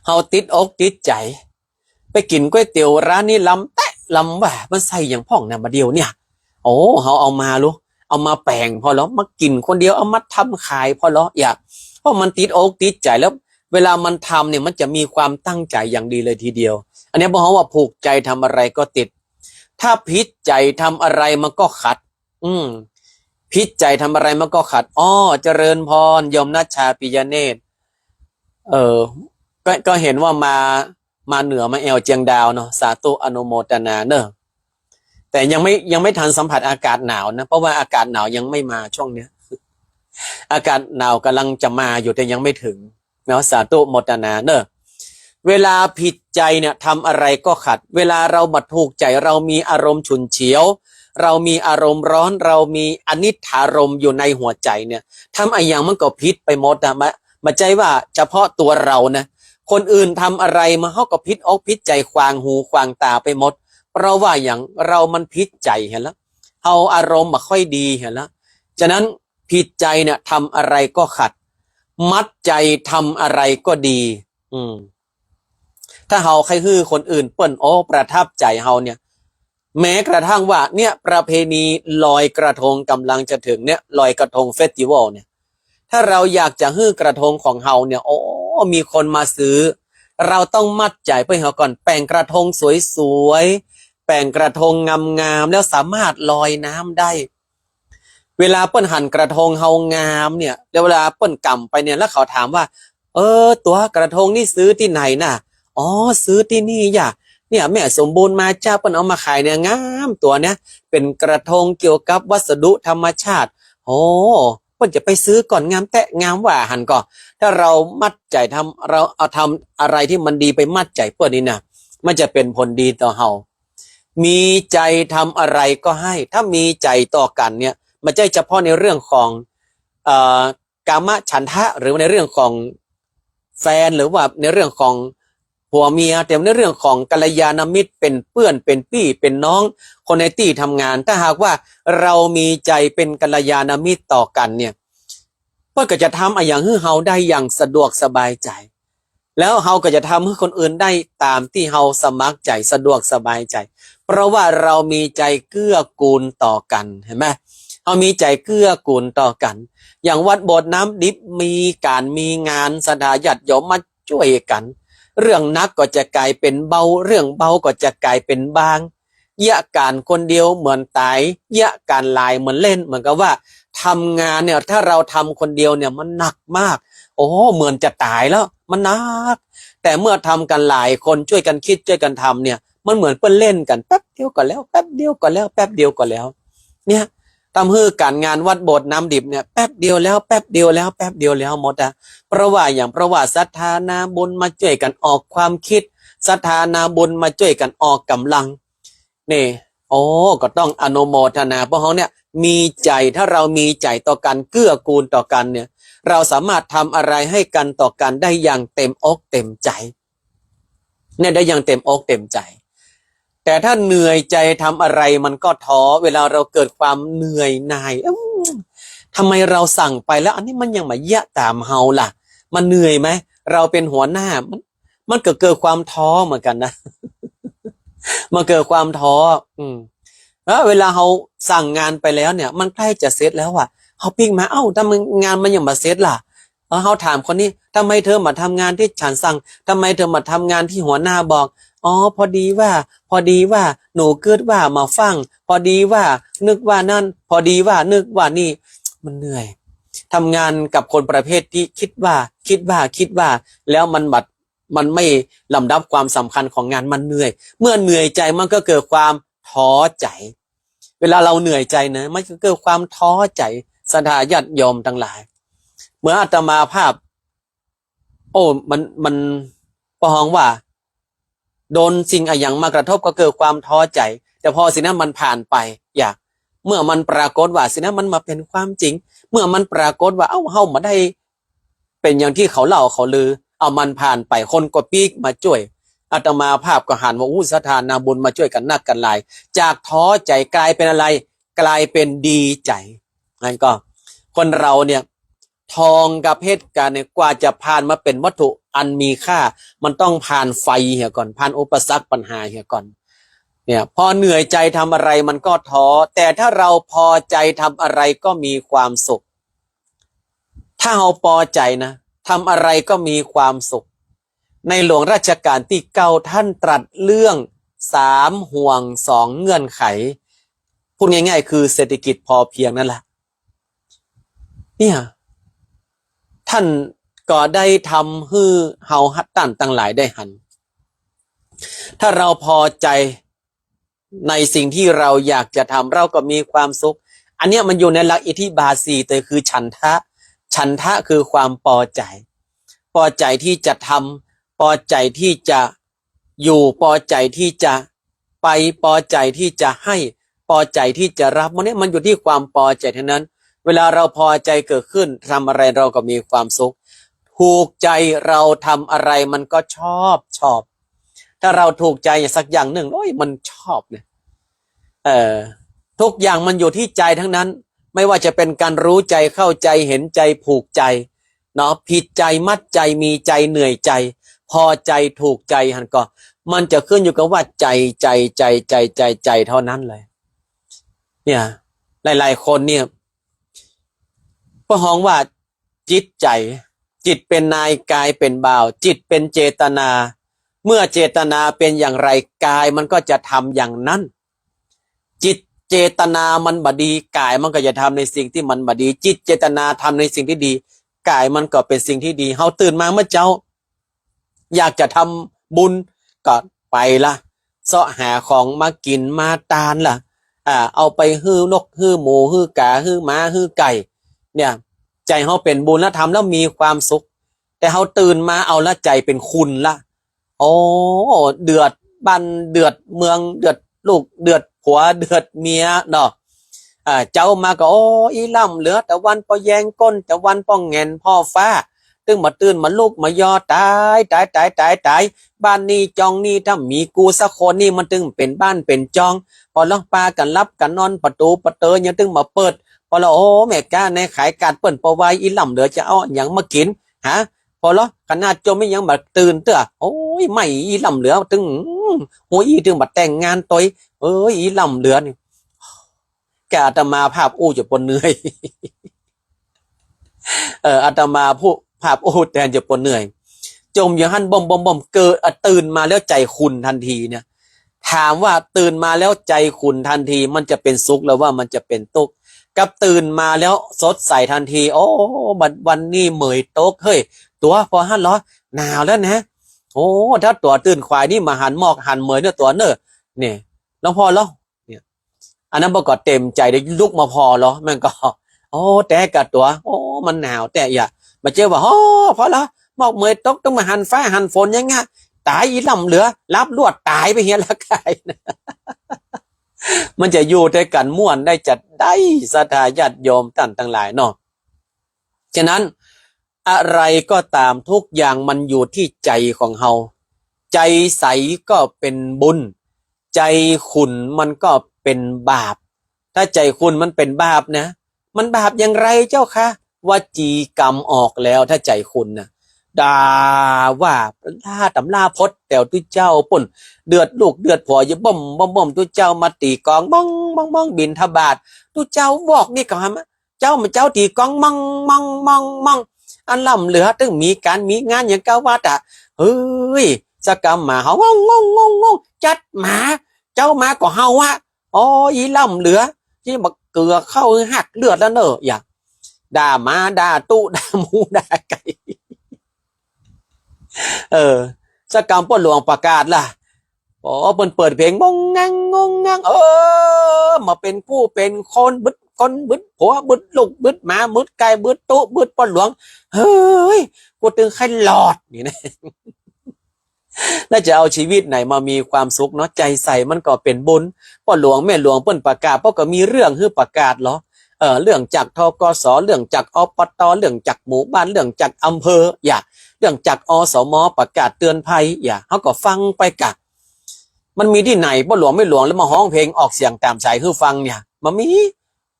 เฮาติดอกติดใจ๋ ไปกิ๋นก๋วยเตี๋ยวร้านนี้ลำแต๊ะลำว่า มันใส่หยังพ่องนะ บ่าเดี่ยวเนี่ย โอ้ เฮาเอามาลุ เอามาแป๋งผ่อลอ มากิ๋นคนเดียว เอามาทำขายผ่อลอ อย่า เพราะมันติดอกติดใจ๋แล้ว เวลามันทำเนี่ย มันจะมีความตั้งใจ๋อย่างดีเลยทีเดียว อันเนี้ยบ่าฮ้องว่าผูกใจ๋ทำอะไรก็ติด ถ้าผิดใจ๋ทำอะไรมันก็ขัด อืม ผิดใจ๋ทำอะไรมันก็ขัด อ้อ เจริญพร โยมนัชชา ปิยเนตร เออ ก็ ก็หันว่ามา มาเหนือมาแอ่วเจียงดาวเนาะ สาธุอนุโมทนาเนอะ แต่ยังไม่ ยังไม่ทันสัมผัสอากาศหนาวนะ เพราะว่าอากาศหนาวยังไม่มาช่วงเนี้ย อากาศหนาวกำลังจะมาอยู่แต่ยังไม่ถึงเนาะ สาธุโมทนาเนอะ เวลาผิดใจ๋เนี่ยทำอะไรก็ขัด เวลาเราบ่ถูกใจ๋ เรามีอารมณ์ฉุนเฉียว เรามีอารมณ์ร้อน เรามีอนิจฐารมณ์อยู่ในหัวใจ๋เนี่ย ทำอะหยังมันก็ผิดไปหมดอะ บ่ บ่ใจ้ว่าเฉพาะตั๋วเฮานะ คนอื่นทำอะไรมาเฮาก็ผิดอกผิดใจ๋ ขวางหูขวางต๋าไปหมด เพราะว่าหยัง เฮามันผิดใจ๋หั้นละ เฮาอารมณ์บ่ค่อยดีหั้นละ ฉะนั้นผิดใจ๋เนี่ยทำอะไรก็ขัด มัดใจ๋ทำอะไรก็ดี อืม ถ้าเฮาใค่หื้อคนอื่นเปิ้น โอ้ ประทับใจ๋เฮาเนี่ย แม้กระทั่งว่าเนี่ย ประเพณีลอยกระทงกำลังจะถึงเนี่ย ลอยกระทงเฟสติวัลเนี่ย ถ้าเฮาอยากจะหื้อกระทงของเฮาเนี่ย โอ้ มีคนมาซื้อ เฮาต้องมัดใจ๋เปิ้นเฮาก่อน แป๋งกระทงสวยๆ แป๋งกระทงงามๆ แล้วสามารถลอยน้ำได้ เวลาเปิ้นหันกระทงเฮางามเนี่ย แล้วเวลาเปิ้นก๋ำไปเนี่ย แล้วเขาถามว่า เออ ตั๋วกระทงนี่ซื้อตี้ไหนน่ะ อ๋อ ซื้อตี้นี่จ้ะ เนี่ย แม่สมบูรณ์มาเจ้า เปิ้นเอามาขายเนี่ย งามตั๋วเนี่ย เป๋นกระทงเกี่ยวกับวัสดุธรรมชาติ โอ้ เปิ้นจะไปซื้อก่อน งามแต๊ งามว่าหั้นก่อ ถ้าเฮามัดใจ๋ทำ เฮาเอาทำอะไรตี้มันดีไปมัดใจ๋เปิ้นนี่นะ มันจะเป๋นผลดีต่อเฮา มีใจ๋ทำอะไรก็ให้ ถ้ามีใจ๋ต่อกั๋นเนี่ย บ่ใจ้เฉพาะในเรื่องของ เอ่อ กามฉันทะ หรือว่าในเรื่องของแฟน หรือว่าในเรื่องของผัวเมีย แต่ในเรื่องของกัลยาณมิตร เป๋นเปื้อน เป๋นปี้ เป๋นน้อง คนในตี้ทำงาน ถ้าหากว่าเฮามีใจ๋เป๋นกัลยาณมิตรต่อกั๋นเนี่ย เปิ้นก็จะทำอะหยังหื้อเฮาได้อย่างสะดวกสบายใจ๋ แล้วเฮาก็จะทำหื้อคนอื่นได้ต๋ามตี้เฮาสมัครใจ๋ สะดวกสบายใจ๋ เพราะว่าเฮามีใจ๋เกื้อกูลต่อกั๋น หันก่อ เฮามีใจ๋เกื้อกูลต่อกั๋น อย่างวัดโบสถ์น้ำดิบมีก๋านมีงาน ศรัทธาญาติโยมมาจ้วยกั๋น เรื่องหนักก็จะก๋ายเป๋นเบา เรื่องเบาก็จะก๋ายเป๋นบาง เยียะก๋านคนเดียวเหมือนต๋าย เยียะก๋านหลายเหมือนเล่น เหมือนกับว่าทำงานเนี่ย ถ้าเฮาทำคนเดียวเนี่ยมันหนักมาก โอ้ เหมือนจะต๋ายแล้ว มันหนัก แต่เมื่อทำกั๋นหลายคน จ้วยกั๋นกึ๊ด จ้วยกั๋นทำเนี่ย มันเหมือนเปิ้นเล่นกั๋น แป๊บเดียวก็แล้ว แป๊บเดียวก็แล้ว แป๊บเดียวก็แล้ว เนี่ย ต๋ามหื้อก๋านงานวัดโบสถ์น้ำดิบเนี่ย แป๊บเดียวแล้ว แป๊บเดียวแล้ว แป๊บเดียวแล้วหมดอะ เพราะว่าหยัง เพราะว่าศรัทธานาบุญมาจ้วยกั๋นออกความกึ๊ด ศรัทธานาบุญมาจ้วยกั๋นออกก๋ำลัง นี่ โอ้ ก็ต้องอนุโมทนา พวกเฮาเนี่ย มีใจ๋ ถ้าเรามีใจ๋ต่อกั๋น เกื้อกูลต่อกั๋นเนี่ย เราสามารถทำอะไรให้กั๋นต่อกั๋นได้อย่างเต็มอกเต็มใจ๋ เนี่ย ได้อย่างเต็มอกเต็มใจ๋ แต่ถ้าเหนื่อยใจ๋ทำอะไรมันก็ท้อ เวลาเราเกิดความเหนื่อยหน่าย อืม ทำไมเราสั่งไปแล้ว อันนี้มันยังบ่าเยียะต๋ามเฮาล่ะ มันเหนื่อยไหม เราเป๋นหัวหน้า มัน มันก็เกิดความท้อเหมือนกั๋นนะ มันเกิดความท้อ อืม แล้วเวลาเฮาสั่งงานไปแล้วเนี่ย มันใก้จะเสร็จแล้วอะ เฮาปิ๊กมา เอ้า ทำไมงานมันยังบ่าเสร็จล่ะ เออ เฮาถามคนนี้ ทำไมเธอมาทำงานที่ฉันสั่ง ทำไมเธอมาทำงานที่หัวหน้าบอก อ๋อ พอดีว่า พอดีว่า หนูกึ๊ดว่ามาฟั่ง พอดีว่า นึกว่านั่น พอดีว่า นึกว่านี่ มันเหนื่อย ทำงานกับคนประเภทที่คิดว่า คิดว่า คิดว่า แล้วมันบัด มันไม่ลำดับความสำคัญของงาน มันเหนื่อย เมื่อเหนื่อยใจ๋มันก็เกิดความท้อใจ๋ เวลาเราเหนื่อยใจ๋นะ มันก็เกิดความท้อใจ๋ ศรัทธาญาติโยมตังหลาย เหมือนอาตมาภาพ โอ้ มัน มัน ปอฮ้องว่า โดนสิ่งอะหยังมากระทบก็เกิดความท้อใจ๋ แต่พอสิ่งนั้นมันผ่านไป อย่า เมื่อมันปรากฏว่าสิ่งนั้นมันมาเป๋นความจริง เมื่อมันปรากฏว่า เอ้า เฮาบ่ได้ เป๋นอย่างตี้เขาเล่าเขาลือ เอามันผ่านไป คนก็ปิ๊กมาจ้วย อาตมาภาพก็หันว่า อู้ ศรัทธานาบุญมาจ้วยกั๋นนักกั๋นหลาย จากท้อใจ๋กลายเป๋นอะไร กลายเป๋นดีใจ๋ นั้นก็ คนเราเนี่ย ทองกับเพชรกั๋นเนี่ย กว่าจะผ่านมาเป๋นวัตถุอันมีค่า มันต้องผ่านไฟเหียก่อน ผ่านอุปสรรคปัญหาเหียก่อน เนี่ย พอเหนื่อยใจ๋ทำอะไรมันก็ท้อ แต่ถ้าเราปอใจ๋ทำอะไรก็มีความสุข ถ้าเฮาปอใจ๋นะ ทำอะไรก็มีความสุข ในหลวงรัชกาลตี้เก้า ท่านตรัสเรื่องสามห่วงสองเงื่อนไข พูดง่ายๆ คือเศรษฐกิจพอเพียงนั่นแหละ เนี่ย ท่านก็ได้ทำหื้อเฮาต้านตังหลายได้หัน ถ้าเราปอใจ๋ ในสิ่งที่เราอยากจะทำ เราก็มีความสุข อันเนี้ยมันอยู่ในหลักอิทธิบาทสี่ แต่คือฉันทะ ฉันทะคือความปอใจ๋ ปอใจ๋ที่จะทำ ปอใจ๋ที่จะอยู่ ปอใจ๋ที่จะไป ปอใจ๋ที่จะให้ ปอใจ๋ที่จะรับ มันเนี่ยมันอยู่ที่ความปอใจ๋ทั้งนั้น เวลาเราปอใจ๋เกิดขึ้น ทำอะไรเราก็มีความสุข ถูกใจ๋เราทำอะไรมันก็ชอบ ชอบ ถ้าเราถูกใจ๋สักอย่างนึ่ง โอ๊ย มันชอบเนี่ย เออ ทุกอย่างมันอยู่ที่ใจ๋ทั้งนั้น ไม่ว่าจะเป๋นก๋านรู้ใจ๋ เข้าใจ๋ เห็นใจ๋ ผูกใจ๋ เนาะ ผิดใจ๋ มัดใจ๋ มีใจ๋ เหนื่อยใจ๋ ปอใจ๋ ถูกใจ๋ หันก่อ มันจะขึ้นอยู่กับว่าใจ๋ ใจ๋ ใจ๋ ใจ๋ ใจ๋ ใจ๋เท่านั้นเลย เนี่ย หลายๆ คนเนี่ย ปอฮ้องว่า จิตใจ๋ จิตเป๋นนาย ก๋ายเป๋นบ่าว จิตเป๋นเจตนา เมื่อเจตนาเป๋นอย่างไร ก๋ายมันก็จะทำอย่างนั้น จิตเจตนามันบ่ดี ก๋ายมันก็จะทำในสิ่งที่มันบ่ดี จิตเจตนาทำในสิ่งที่ดี ก๋ายมันก็เป๋นสิ่งที่ดี เฮาตื่นมาเมื่อเจ๊า อยากจะทำบุญก็ไปละ เซาะหาของมากิ๋นมาตานละ อ่า เอาไปหื้อนก หื้อหมู หื้อกา หื้อหมา หื้อไก่ เนี่ย ใจ๋เฮาเป๋นบุญแล้ว ทำแล้วมีความสุข แต่เฮาตื่นมาเอาละ ใจ๋เป๋นคุณละ โอ้ เดือดบ้าน เดือดเมือง เดือดลูก เดือดผัว เดือดเมียเนาะ อ่า เจ๊ามาก็ โอ้ อี้ล่ำเหลือ ตะวันปอแยงก้น ตะวันปอแหงนผ่อฟ้า ตึงบ่ตื่นบ่ลุกบ่ยอ ต๋าย ต๋าย ต๋าย ต๋าย ต๋าย บ้านนี้จองนี้ ถ้ามีกูสักคนนี่ มันตึงเป๋นบ้านเป๋นจอง ปอลองปากั๋นหลับกั๋นนอน ประตู๋ประเตอยังตึงบ่เปิด ปอละ โอ้ แม่ก๊าแน่ขายก๋าดเปิ้นปอวาย อี้ล่ำเหลือจะเอาอะหยังมากิ๋น ฮะ ปอละ ขนาดจ่มอี้ยังบ่ตื่นเตื้อ โอ้ย ไม่ อี้ล่ำเหลือตึง อืม หัวอี้ตึงบ่แต่งงานตวย เอ้ย อี้ล่ำเหลือนี่ แก่อาตมาภาพอู้จ๋นปนเหนื่อย เออ อาตมาผู้ ภาพอู้แตนจ๋นปนเหนื่อย จ่มอยู่หั้นบ่มบ่มบ่ม เกิด อ่ะ ตื่นมาแล้วใจ๋ขุ่นทันทีเนี่ย ถามว่าตื่นมาแล้วใจ๋ขุ่นทันที มันจะเป๋นสุขหรือว่ามันจะเป๋นตุ๊กข์ กับตื่นมาแล้วสดใสทันที โอ้ บัดวันนี้เหมยตก เฮ้ย ตั๋วปอหั้นเหรอ หนาวแล้วนะ โอ้ ถ้าตั๋วตื่นขวายนี่บ่หันหมอกหันเหมยเน่อตั๋วเน่อ เนี่ย หลวงพ่อเหรอ เนี่ย อันนั้นป้อก็เต็มใจ๋ได้ลุกมาผ่อเหรอ มันก็ โอ้ แต่กับตั๋ว โอ้ มันหนาวแต่อย่า บ่าเจ้าว่า โอ้ ผ่อเหรอ หมอกเหมยตก ตึงบ่หันฟ้าหันฝนอย่างเงี้ย ต๋ายอี้ล้ำเหลือ หลับลวดต๋ายไปเหียละกาย มันจะอยู่ตวยกั๋นม่วนได้จาใด ศรัทธาญาติโยมต้านตังหลายเนาะ ฉะนั้น อะไรก็ต๋ามทุกอย่างมันอยู่ตี้ใจ๋ของเฮา ใจ๋ใสก็เป๋นบุญ ใจ๋ขุ่นมันก็เป๋นบาป ถ้าใจ๋ขุ่นมันเป๋นบาปนะ มันบาปอย่างไรเจ้าคะ วจีกรรมออกแล้ว ถ้าใจ๋ขุ่นนะ ด่าว่าล้าต๋ำล้าพจน์แต๋วตุ๊เจ้าปู้น เดือดลูกเดือดผัวอยู่บ่มบ่มบ่ม ตุ๊เจ้ามาตี๋กองม่องม่องม่อง บิณฑบาต ตุ๊เจ้าบอกนี่ก็หามา เจ้ามาเจ้าตี๋กองม่องม่องม่องม่อง อันล้ำเหลือตึงมีก๋านมีงานอย่างกาวัดอะ เฮ้ย สักกำหมาเห่า ง่องง่องง่องง่อง จั๊ดหมา เจ้ามาก็เห่าอะ โอ้ อี้ล้ำเหลือ ตี้บ่าเกือเข้าหื้อหักเลือดแล้วเน่อ อย่า ด่าหมาด่าตุ๊ ด่าหมูด่าไก่ เออ สักกำป้อหลวงประกาศล่ะ โอ้ เปิ้นเปิดเพลง งงงัง งงงัง เออ มาเป๋นกู้เป๋นคน บึดคน บึดผัว บึดลูก บึดหมา บึดไก่ บึดตุ๊ บึดป้อหลวง เฮ้ย กูตึงใค่หลอด นี่นะ แล้วจะเอาชีวิตไหนมามีความสุขเนาะ ใจ๋ใสมันก็เป๋นบุญ ป้อหลวงแม่หลวงเปิ้นประกาศ ป้อก็มีเรื่องหื้อประกาศเหรอ เออ เรื่องจาก ธ.ก.ส. เรื่องจาก อปต. เรื่องจากหมู่บ้าน เรื่องจากอำเภอ อย่า เรื่องจาก อสม. ประกาศเตือนภัย อย่า เฮาก็ฟังไปกะ มันมีตี้ไหน ป้อหลวงแม่หลวงแล้วมาฮ้องเพลงออกเสียงต๋ามสายหื้อฟังเนี่ย บ่มี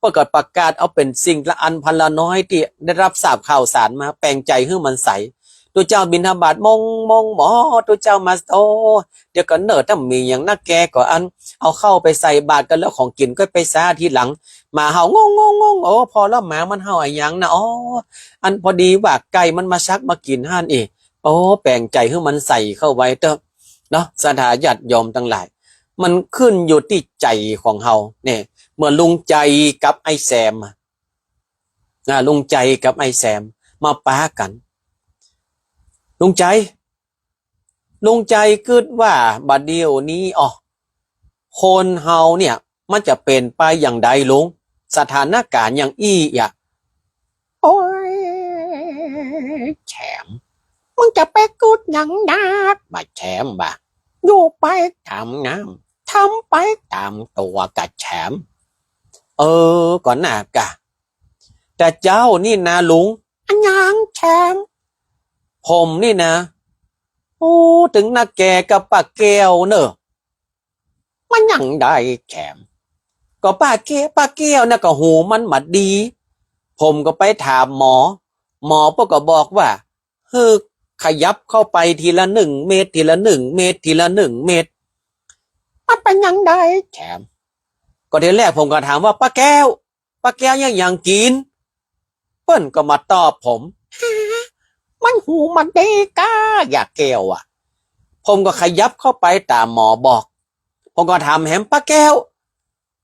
ป้อก็ประกาศเอาเป๋นสิ่งละอันพันละน้อยตี้ได้รับทราบข่าวสารมา แป๋งใจ๋หื้อมันใส ตุ๊เจ้าบิณฑบาตม่องม่อง หมอ ตุ๊เจ้ามา โอ้ เดี๋ยวก่อนเน่อ ถ้ามีอย่างนักแกก็อัน เอาข้าวไปใส่บาตรก่อน แล้วของกิ๋นก็ไปซาทีหลัง หมาเห่า ง่องง่องง่อง โอ้ ผ่อแล้วหมามันเห่าอะหยังนะ อ๋อ อันพอดีว่าไก่มันมาซักมากิ๋นหั้นเอง โอ้ แป๋งใจ๋หื้อมันใสเข้าไว้เต๊อะ เนาะ ศรัทธาญาติโยมตังหลาย มันขึ้นอยู่ตี้ใจ๋ของเฮา เนี่ย เมื่อลุงใจ๋กับไอ้แซมอะ อ่า ลุงใจ๋กับไอ้แซมมาปะกั๋น ลุงใจ๋ ลุงใจ๋กึ๊ดว่าบ่าเดี่ยวนี้ อ้อ คนเฮาเนี่ย มันจะเป๋นไปอย่างใดลุง สถานก๋ารณ์อย่างอี้อะ โอ้ย แซม มึงจะไปกึ๊ดหยังนักบ่าแซมบ่า อยู่ไปต๋ามน้ำ ทำไปต๋ามตั๋วก่ะแซม เออ ก็น่ากะ แต่เจ้านี่นะลุง อะหยังแซม ผมนี่นะ โอ้ ตึงนักแกกับป้าแก้วเน่อ มันอย่างใดแซม ก็ป้าแก้ว ป้าแก้วน่ะก็หูมันบ่ดี ผมก็ไปถามหมอ หมอเปิ้นก็บอกว่า หื้อขยับเข้าไปทีละหนึ่งเมตร ทีละหนึ่งเมตร ทีละหนึ่งเมตร มันเป๋นอย่างใดแซม ก็ทีแรกผมก็ถามว่า ป้าแก้ว ป้าแก้วเยียะหยังกิ๋น เปิ้นก็มาตอบผม ฮะ มันหูบ่ดีก้า ย่าแก้วอะ ผมก็ขยับเข้าไปต๋ามหมอบอก ผมก็ถามแหม ป้าแก้ว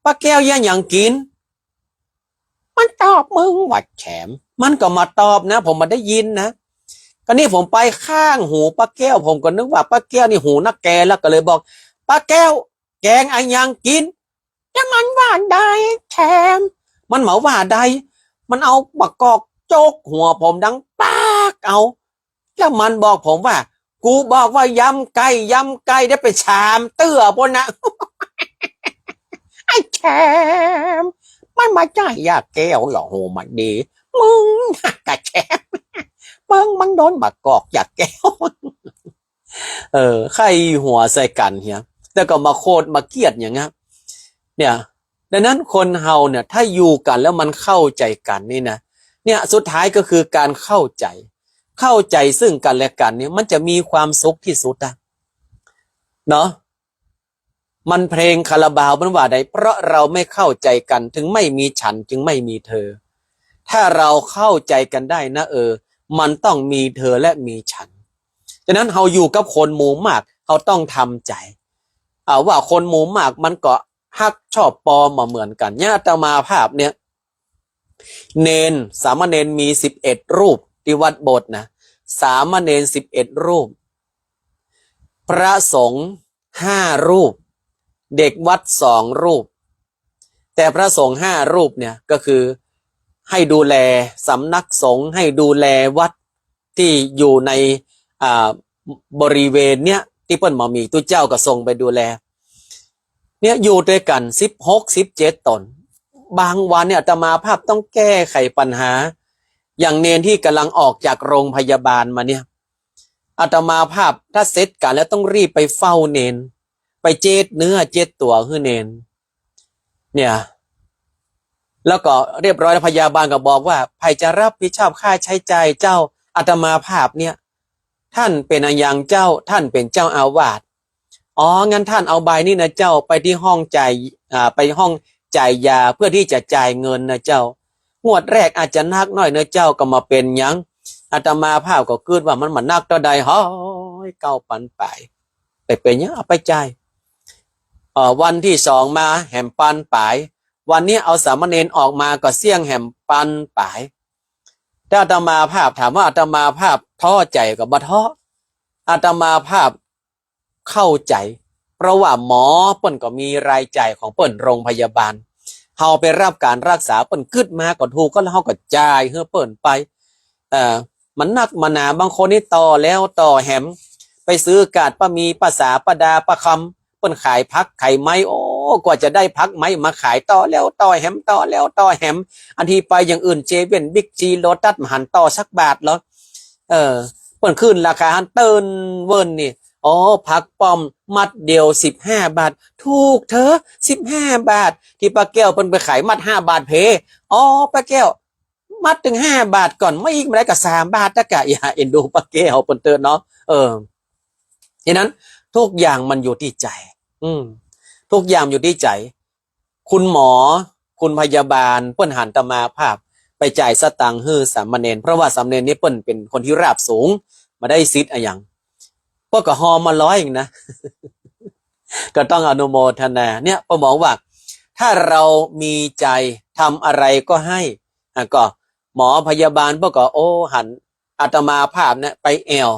ป้าแก้วเยียะหยังกิ๋น มันตอบมึงว่าแซม มันก็มาตอบนะ ผมบ่ได้ยินนะ ก็นี่ผมไปข้างหูป้าแก้ว ผมก็นึกว่าป้าแก้วนี่หูนักแก แล้วก็เลยบอก ป้าแก้ว แกงอะหยังกิ๋น แล้วมันว่าใดแซม มันบ่าว่าใด มันเอาบ่ากอกจกหัวผมดังป๊ากเอา แล้วมันบอกผมว่า กูบอกว่ายำไก่ ยำไก่ ได้ไปสามเตื้อปู้นนะ ไอ้แซม มันบ่ใจ้ย่าแก้วหรอก หูบ่ดี มึงน่ะกะแซม มึงมันโดนบ่ากอกย่าแก้ว เออ ใค่หัวใส่กั๋นเหีย แล้วก็มาโขดมาเคียดอย่างเงี้ย เนี่ย ดังนั้นคนเฮาเนี่ย ถ้าอยู่กั๋นแล้วมันเข้าใจ๋กั๋นนี่นะ เนี่ย สุดท้ายก็คือการเข้าใจ๋ เข้าใจ๋ซึ่งกั๋นและกั๋นเนี่ย มันจะมีความสุขตี้สุดอะ เนาะ มันเพลงคาราบาวมันว่าใด เพราะเราไม่เข้าใจ๋กั๋น ถึงไม่มีฉันจึงไม่มีเธอ ถ้าเราเข้าใจ๋กั๋นได้นะ เออ มันต้องมีเธอและมีฉัน ฉะนั้นเฮาอยู่กับคนหมู่มาก เฮาต้องทำใจ๋ อ่า ว่าคนหมู่มากมันก็ฮักชอบปองบ่เหมือนกั๋น เนี่ย อาตมาภาพเนี่ย เณร สามเณรมีสิบเอ็ดรูปตี้วัดโบสถ์นะ สามเณรสิบเอ็ดรูป พระสงฆ์ห้ารูป เด็กวัดสองรูป แต่พระสงฆ์ห้ารูปเนี่ยก็คือให้ดูแลสำนักสงฆ์ ให้ดูแลวัดที่อยู่ใน อ่า บริเวณเนี้ย ตี้เปิ้นบ่มี ตุ๊เจ้าก็ส่งไปดูแล เนี่ยอยู่ตวยกั๋นสิบหก สิบเจ็ดต๋น บางวันเนี่ยอาตมาภาพต้องแก้ไขปัญหา อย่างเณรตี้ก่ำลังออกจากโรงพยาบาลมาเนี่ย อาตมาภาพถ้าเสร็จก๋านแล้วต้องรีบไปเฝ้าเณร ไปเจ๊ดเนื้อเจ๊ดตั๋วหื้อเณร เนี่ย แล้วก็เรียบร้อยแล้ว พยาบาลก็บอกว่า ใผจะรับผิดชอบค่าใช้จ่ายเจ้า อาตมาภาพเนี่ย ท่านเป๋นอะหยังเจ้า ท่านเป๋นเจ้าอาวาส อ๋อ งั้นท่านเอาใบนี้นะเจ้า ไปตี้ห้องจ่าย อ่า ไปห้องจ่ายยาเพื่อที่จะจ่ายเงินนะเจ้า งวดแรกอาจจะหนักหน้อยนะเจ้า ก็บ่เป๋นหยัง อาตมาภาพก็กึ๊ดว่ามันบ่หนักเต้าใด ฮ้อย เก้าปันป๋าย ไปเป๋นหยัง เอาไปจ่าย เอ่อ วันตี้สองมาแหมปันป๋าย วันนี้เอาสามเณรออกมาก็เสี้ยงแหมปันป๋าย แต่อาตมาภาพถามว่าอาตมาภาพท้อใจ๋ก็บ่ท้อ อาตมาภาพเข้าใจ๋ เพราะว่าหมอเปิ้นก็มีรายจ่ายของเปิ้น โรงพยาบาล เฮาไปรับก๋านรักษา เปิ้นกึ๊ดมาก็ถูก ก็แล้วเฮาก็จ่ายหื้อเปิ้นไป เอ่อ มันหนักมันหนา บางคนนี่ต่อแล้วต่อแหม ไปซื้อกาดป้ามี ป้าสา ป้าดา ป้าคำ เปิ้นขายผักขายไม้ โอ้ กว่าจะได้ผักไม้มาขาย ต่อแล้วต่อแหม ต่อแล้วต่อแหม อันตี้ไปอย่างอื่น เซเว่น บิ๊กซี โลตัส บ่หันต่อสักบาทเหรอ เออ เปิ้นขึ้นราคาหั้นเติ้นเวิ้นนี่ อ๋อ ผักป้อมมัดเดียวสิบห้าบาท ถูกเต๊อะ สิบห้าบาท ตี้ป้าแก้วเปิ้นไปขายมัดห้าบาทเพ อ๋อ ป้าแก้ว มัดตึงห้าบาทก่อน ไม่อีกบ่ได้ก็สามบาทตะกะ อย่าเอ็นดูป้าแก้วเปิ้นเต๊อะเนาะ เออ ฉะนั้นทุกอย่างมันอยู่ตี้ใจ๋ อืม ทุกอย่างอยู่ตี้ใจ๋ คุณหมอ คุณพยาบาล เปิ้นหันอาตมาภาพไปจ่ายสตางค์หื้อสามเณร เพราะว่าสามเณรนี่เปิ้นเป๋นคนตี้ราบสูง บ่ได้สิทธิ์อะหยัง เปิ้นก็ฮอมาร้อยเองนะ ก็ต้องอนุโมทนา เนี่ย เปิ้นบอกว่า ถ้าเรามีใจ๋ทำอะไรก็ให้ อ่ะ ก็หมอพยาบาลเปิ้นก็ โอ้ หันอาตมาภาพเนี่ยไปแอ่ว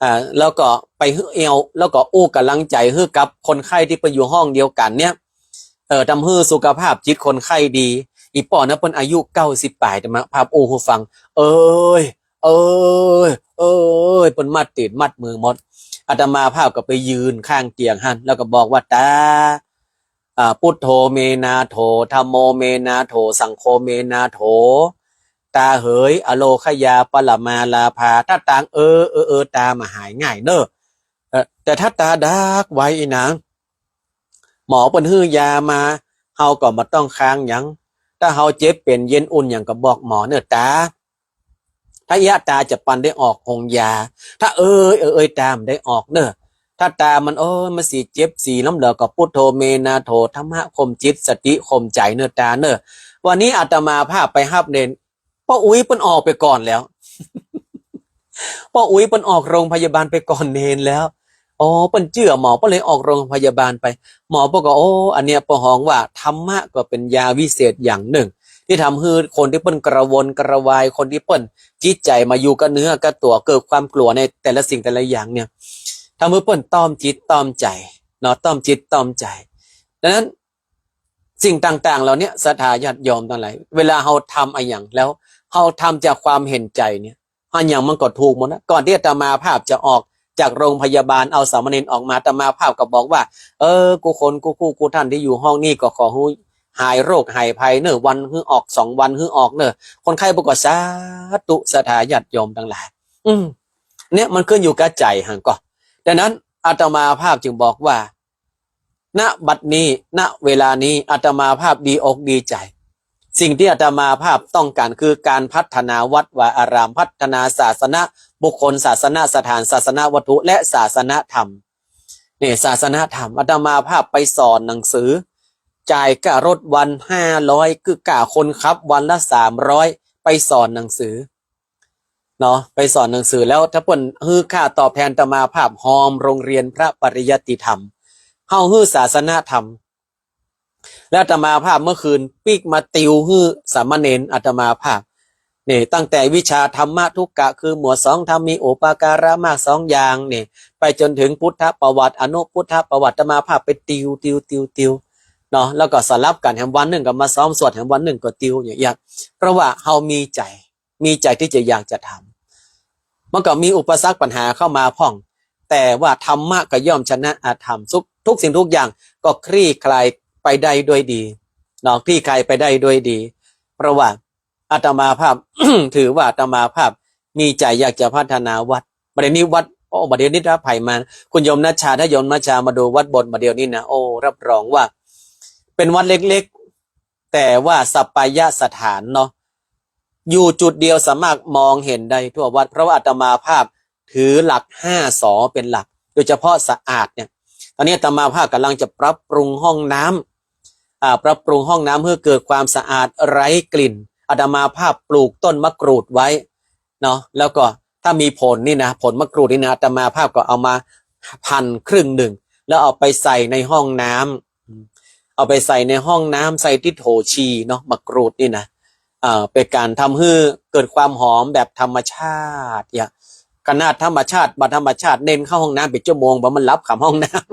อ่า แล้วก็ไปหื้อแอ่ว แล้วก็อู้ก๋ำลังใจ๋หื้อกับคนไข้ตี้เปิ้นอยู่ห้องเดียวกั๋นเนี่ย เออ ทำหื้อสุขภาพจิตคนไข้ดี อี่ป้อนั้นเปิ้นอายุเก้าสิบป๋าย อาตมาภาพอู้หื้อฟัง เอ้ย เอ้ย เอ้ย เปิ้นมัดตี๋นมัดมือหมด อาตมาภาพก็ไปยืนข้างเตียงหั้น แล้วก็บอกว่า ตา อ่า พุทโธเมนาโถ ธัมโมเมนาโถ สังโฆเมนาโถ ตาเหย อโรคยาปรมาลาภา ถ้าตาง เออ เออ เออ ตาบ่หายง่ายเน่อ เออ แต่ถ้าตาดักไวอีหนัง หมอเปิ้นหื้อยามา เฮาก็บ่ต้องค้างหยัง ถ้าเฮาเจ็บเป๋นเย็นอุ่นหยังก็บอกหมอเน่อตา ถ้าเอี้ยตาจะปันได้ออกโฮงยา ถ้าเอย เอย เอย ตาบ่ได้ออกเน่อ ถ้าตามัน โอ้ย มันสิเจ็บสิล้มเหลือก็พุทโธเมนาโถ ธรรมะข่มจิต สติข่มใจ๋เน่อตาเน่อ วันนี้อาตมาภาพไปฮับเณร ป้ออุ๊ยเปิ้นออกไปก่อนแล้ว ป้ออุ๊ยเปิ้นออกโรงพยาบาลไปก่อนเณรแล้ว อ๋อ เปิ้นเจื้อหมอ เปิ้นเลยออกโรงพยาบาลไป หมอเปิ้นก็ โอ้ อันเนี้ยเปิ้นฮ้องว่าธรรมะก็เป๋นยาวิเศษอย่างนึ่ง ตี้ทำหื้อคนตี้เปิ้นกระวนกระวาย คนตี้เปิ้นจิตใจ๋บ่อยู่กับเนื้อกับตั๋ว เกิดความกลัวในแต่ละสิ่งแต่ละอย่างเนี่ย ทำหื้อเปิ้นต้อมจิตต้อมใจ๋เนาะ ต้อมจิตต้อมใจ๋ ดังนั้น สิ่งต่างๆ เหล่าเนี้ย ศรัทธาญาติโยมตังหลาย เวลาเฮาทำอะหยังแล้ว เฮาทำจากความเห็นใจ๋เนี่ย อะหยังมันก็ถูกหมดนะ ก่อนตี้อาตมาภาพจะออกจากโรงพยาบาล เอาสามเณรออกมา อาตมาภาพก็บอกว่า เออ กู้คนกู้คู่กู้ท่านตี้อยู่ห้องนี้ก็ขอหื้อหายโรคหายภัยเน่อ วันหื้อออก สองวันหื้อออกเน่อ คนไข้เปิ้นก็สาธุ ศรัทธาญาติโยมตังหลาย อืม เนี่ยมันขึ้นอยู่กับใจ๋หั้นก่อ ดังนั้นอาตมาภาพจึงบอกว่า ณ บัดนี้ ณ เวลานี้ อาตมาภาพดีอกดีใจ๋ สิ่งตี้อาตมาภาพต้องก๋านคือก๋านพัฒนาวัดวาอาราม พัฒนาศาสนบุคคล ศาสนสถาน ศาสนวัตถุ และศาสนธรรม เนี่ย ศาสนธรรม อาตมาภาพไปสอนหนังสือ จ่ายค่ารถวันห้าร้อย คือค่าคนขับวันละสามร้อย ไปสอนหนังสือ เนาะ ไปสอนหนังสือ แล้วถ้าเปิ้นหื้อค่าตอบแทนอาตมาภาพ ฮอมโรงเรียนพระปริยัติธรรม เฮาหื้อศาสนธรรม แล้วอาตมาภาพเมื่อคืนปิ๊กมาติวหื้อสามเณรอาตมาภาพ นี่ ตั้งแต่วิชาธรรมทุกกะ คือหมวดสองธรรมมีอุปการะมากสองอย่างนี่ ไปจนถึงพุทธประวัติ อนุพุทธประวัติ อาตมาภาพไปติว ติว ติว ติว เนาะ แล้วก็สลับกั๋น แหมวันนึ่งก็มาซ้อมสวด แหมวันนึ่งก็ติว อย่างเงี้ย เพราะว่าเฮามีใจ๋ มีใจ๋ตี้จะอยากจะทำ มันก็มีอุปสรรคปัญหาเข้ามาพ่อง แต่ว่าธรรมะก็ย่อมชนะอธรรม ทุก ทุกสิ่งทุกอย่างก็คลี่คลายไปได้ด้วยดี เนาะ คลี่คลายไปได้ด้วยดี เพราะว่าอาตมาภาพ ถือว่าอาตมาภาพมีใจ๋อยากจะพัฒนาวัด บ่าเดี่ยวนี้วัด โอ้ บ่าเดี่ยวนี้ถ้าใผมา คุณโยมนัชชา ถ้าโยมนัชชามาดูวัดบนบ่าเดี่ยวนี้นะ โอ้ รับรองว่า เป๋นวัดเล็กๆ แต่ว่าสัปปายสถานเนาะ อยู่จุดเดียวสามารถมองเห็นได้ทั่ววัด เพราะว่าอาตมาภาพถือหลักห้า ส เป๋นหลัก โดยเฉพาะสะอาดเนี่ย ตอนนี้อาตมาภาพก๋ำลังจะปรับปรุงห้องน้ำ อ่า ปรับปรุงห้องน้ำหื้อเกิดความสะอาดไร้กลิ่น อาตมาภาพปลูกต้นมะกรูดไว้เนาะ แล้วก็ถ้ามีผลนี่นะ ผลมะกรูดนี่นะ อาตมาภาพก็เอามาหั่นครึ่งนึ่ง แล้วเอาไปใส่ในห้องน้ำ เอาไปใส่ในห้องน้ำ ใส่ติดโถฉี่เนาะ มะกรูดนี่นะ เอ่อ เป๋นก๋านทำหื้อเกิดความหอมแบบธรรมชาติ อย่าง ขนาดธรรมชาติ บ่ธรรมชาติ เน้นเข้าห้องน้ำเป๋นชั่วโมง บ่มันหลับขำห้องน้ำ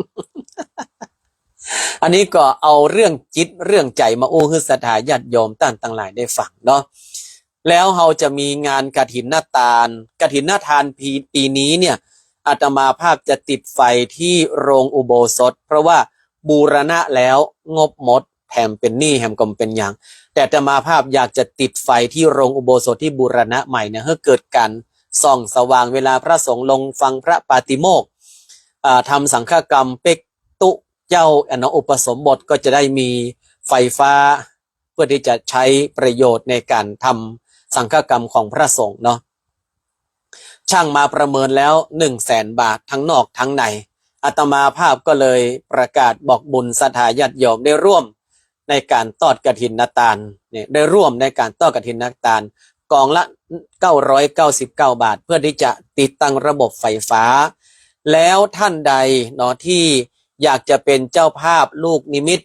อันนี้ก็เอาเรื่องจิตเรื่องใจ๋มาอู้หื้อศรัทธาญาติโยมต้านตังหลายได้ฟังเนาะ แล้วเฮาจะมีงานกฐินทาน กฐินทานปี ปีนี้เนี่ย อาตมาภาพจะติดไฟที่โรงอุโบสถ เพราะว่าบูรณะแล้วงบหมด แถมเป๋นหนี้ แถมก็บ่เป๋นหยัง แต่อาตมาภาพอยากจะติดไฟที่โรงอุโบสถที่บูรณะใหม่เนี่ย หื้อเกิดก๋านส่องสว่างเวลาพระสงฆ์ลงฟังพระปาติโมกข์ อ่า ทำสังฆกรรมเป๊กตุ๊เย้า อันเนาะ อุปสมบทก็จะได้มีไฟฟ้า เพื่อตี้จะใจ๊ประโยชน์ในก๋านทำสังฆกรรมของพระสงฆ์เนาะ ช่างมาประเมินแล้วหนึ่งแสนบาท ทั้งนอกทั้งใน อาตมาภาพก็เลยประกาศบอกบุญศรัทธาญาติโยมได้ร่วมในก๋านตอดกฐินทานเนี่ย ได้ร่วมในก๋านตอดกฐินทาน ก๋องละเก้าร้อยเก้าสิบเก้าบาท เพื่อตี้จะติดตั้งระบบไฟฟ้า แล้วท่านใดเนาะที่อยากจะเป๋นเจ้าภาพลูกนิมิต